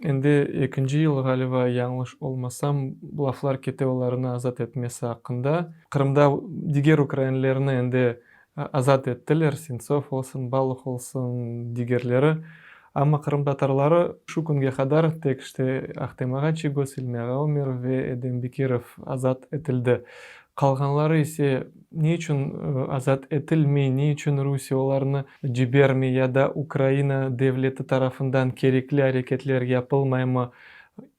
endi ekinci yıl, ğaliba, yañlış olmasam, laflar kete olarnı azat etmesi aqqında. Qırımda diger ukrainlerni endi azat ettiler, Sentsov olsun, Baluh olsun, digerleri. Amma qırımtatarları şu künge qadar tek işte Ahtem ağa Çiygoz, İlmi ağa Ömerov ve Edem Bekirov azat etildi. Qalğanları ise ne içün azat etilmey, ne içün Rusiye olarnı cibermey ya da Ukraina devleti tarafından kerekli areketler yapılmaymı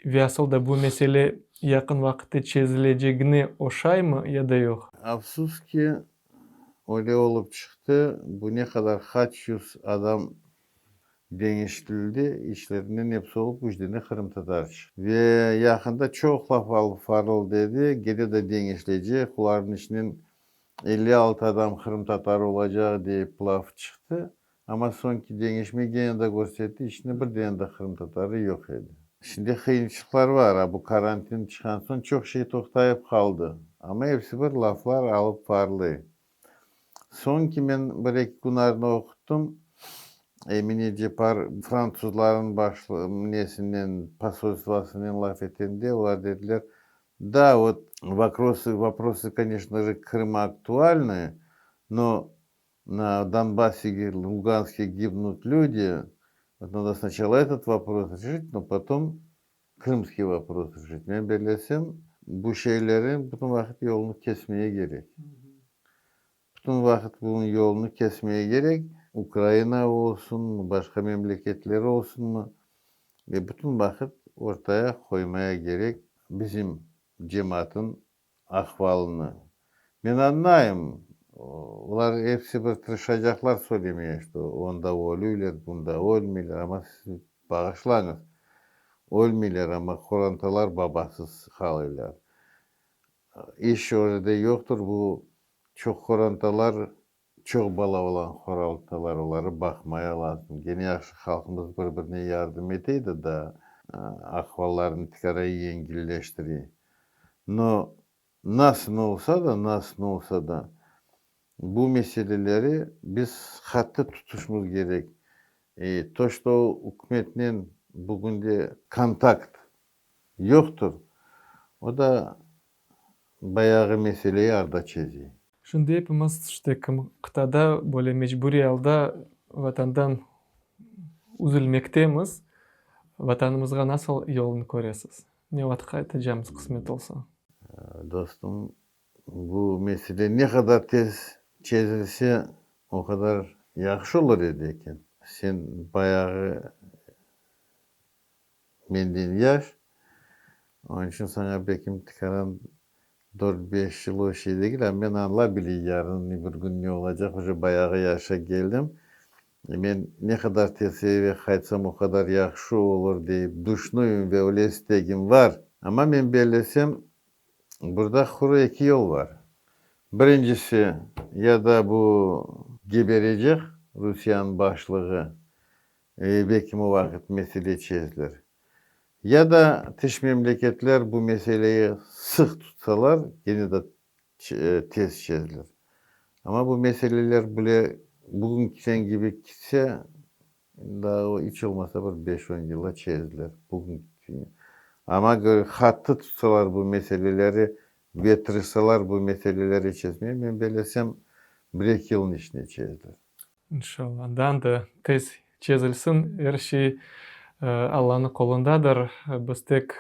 ve asıl da bu mesele yaqın vaqıtte çezilecegine oşaymı ya da yoq? Afsus ki, öyle olıp çıqtı, bu ne qadar qaç yüz adam deñiştirildi, içlerinden episi olıp üç dene qırımtatar çıqtı. Ve yaqında çoq laf alıp varıldı edi, gene de deñişilecek, olarnıñ içinden 56 adam qırımtatar olacaq deyip laf çıqtı. Amma soñki deñişme gene de körsetti, içinde bir dene de qırımtatarı yoq edi. Şimdi qıyınçılıqlar bar, a bu karantin çıqqan soñ çoq şey toqtayıp qaldı. Amma episi bir laflar alıp varıldı. Soñki men bir-eki kün arnı oquttım, Emine Cepar fransuzlarnıñ başlı nesinen, posolstvosınen laf etende, olar dediler, Da, vot vokrosı, voprosı, koneçno je, Krıma aktualnıy, no na Donbasse, Lugansке gibnut lüdi, vot nado snaçala etot vopros reşit, no potom krımskiy vopros reşit. Men bellesem, bu şeyleri bütün vaqıt yolunı kesmege kerek. Bütün vaqıt bunıñ yolunı kesmege kerek, Ukraina olsunmı, başqa memleketler olsunmı, ve bütün vaqıt ortaya qoymaya kerek bizim cemaatın ahvalını. Men añlayım, olar episi bir tırışacaqlar söylemeye, şto onda ölüyler, bunda ölmeyler, amma siz bağışlañız, ölmeyler, amma qorantalar babasız qalıylar. İş o yerde yoqtır, bu çoq qorantalar, çoq bala olan qorantalar, oları baqmaya lazım. Gene yahşı halqımız bir-birine yardım eteydi da, ahvallarını tikara yengilleştire. No, nasıl olsa da, nasıl olsa da, bu meseleleri biz qattı tutuşmız kerek. To, şto ükümetnen bugünde kontakt yoqtır, o da bayağı meseleyi arda çeze. Şimdi epimiz, işte, kim qıtada, böyle mecburiy alda Vatandan üzülmektemiz. Vatanımızğa nasıl yolunı köresiz? Ne vaqıt qaytacamız, qısmet olsa? Dostum, bu mesele ne qadar tez çezilse, o qadar yahşı olur edi eken. Sen bayağı menden yaş, onıñ içün saña belkim tikaran dört-beş yıl o şey degil, amma men añlay bileyim yarın ne bir kün ne olacaq, uje bayağı yaşa keldim. Men ne qadar tez eve qaytsam, o qadar yahşı olur deyip düşünüyüm ve öyle istegim bar. Amma men bellesem, burada quru eki yol bar. Birincisi, ya da bu geberecek Rusiyanıñ başlığı, belkim o vaqıt mesele çezilir. Ya da tış memleketler bu meseleyi sıq tutsalar, kene de tez çezilir. Amma bu meseleler bile bugünkiden kibi kitse, daa iç olmasa bir beş-on yılda çezilir. Bugünki Amma qattı tutsalar bu meseleleri ve tırışsalar bu meseleleri çezmeye, men bellesem, bir-eki yılnıñ içinde çezilir. İnşallah, daa da tez çezilsin. Er şey Allanıñ qolundadır. Biz tek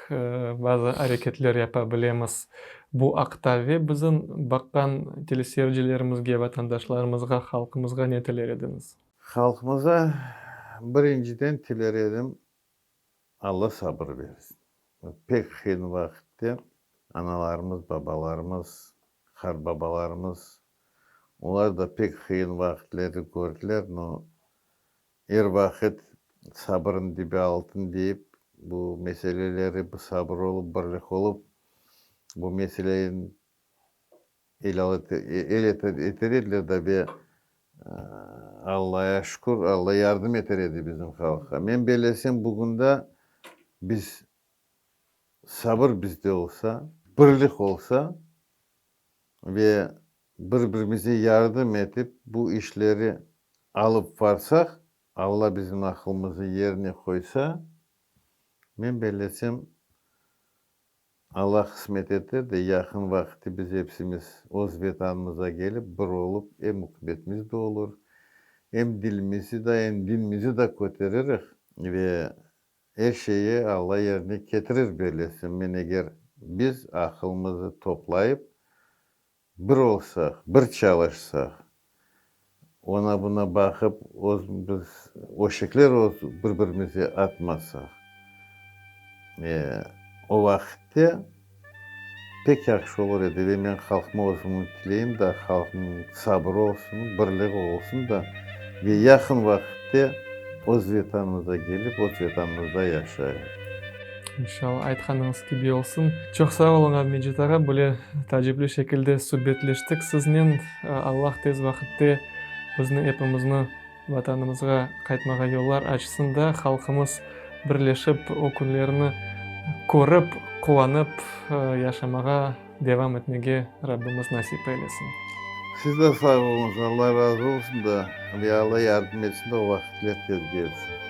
bazı areketler yapa bilemiz bu aqta. Ve bizim baqqan teleseyircilerimizge, vatandaşlarımızğa, halqımızğa ne tiler ediñiz? Halqımıza birinciden tiler edim, Alla sabır bersin. Pek qıyın vaqıtte analarımız, babalarımız, qartbabalarımız, olar da pek qıyın vaqıtlerni kördiler, no er vaqıt sabırnıñ dibi altın deyip. Bu meseleleri sabır olıp, birlik olıp, bu meseleni el eter ediler da ve Allaya şükür, Alla yardım eter edi bizim halqqa. Men bellesem, bugün da biz sabır bizde olsa, birlik olsa ve bir-birimize yardım etip bu işleri alıp varsaq, Alla bizim aqılımızı yerine qoysa, men bellesem, Alla qısmet eter de, yaqın vaqıtte biz epsimiz öz Vetanımıza kelip, bir olıp, em ükümetimiz de olur, em dilimizi de, em dinimizi de köteririk ve er şeyi Alla yerine ketirir, bellesem men, eger biz aqılımızı toplayıp, Bir olsaq, bir çalışsaq, ona-buna baqıp, öz biz öşekler öz bir-birimize atmasaq, o vaqıtte pek yahşı olur edi ve men halqıma özümniñ tileyim da, halqımnıñ sabırı olsun, birliği olsun da ve yaqın vaqıtte öz Vetanımıza kelip, öz Vetanımızda yaşayıq. İnşallah, aytqanıñız kibi olsun. Çoq sağ oluñ, Abmecit ağa, böyle taacipli şekilde subetleştik siznen. Allah tez vaqıtte bizni epimizni Vatanımızğa qaytmağa yollar açsın da, halqımız birleşip o künlerni körip, quvanıp yaşamağa devam etmege Rabbimiz nasip eylesin. Siz de sağ oluñız, Alla razı olsun da ve Alla yardım etsin de o vaqıtler tez kelsin.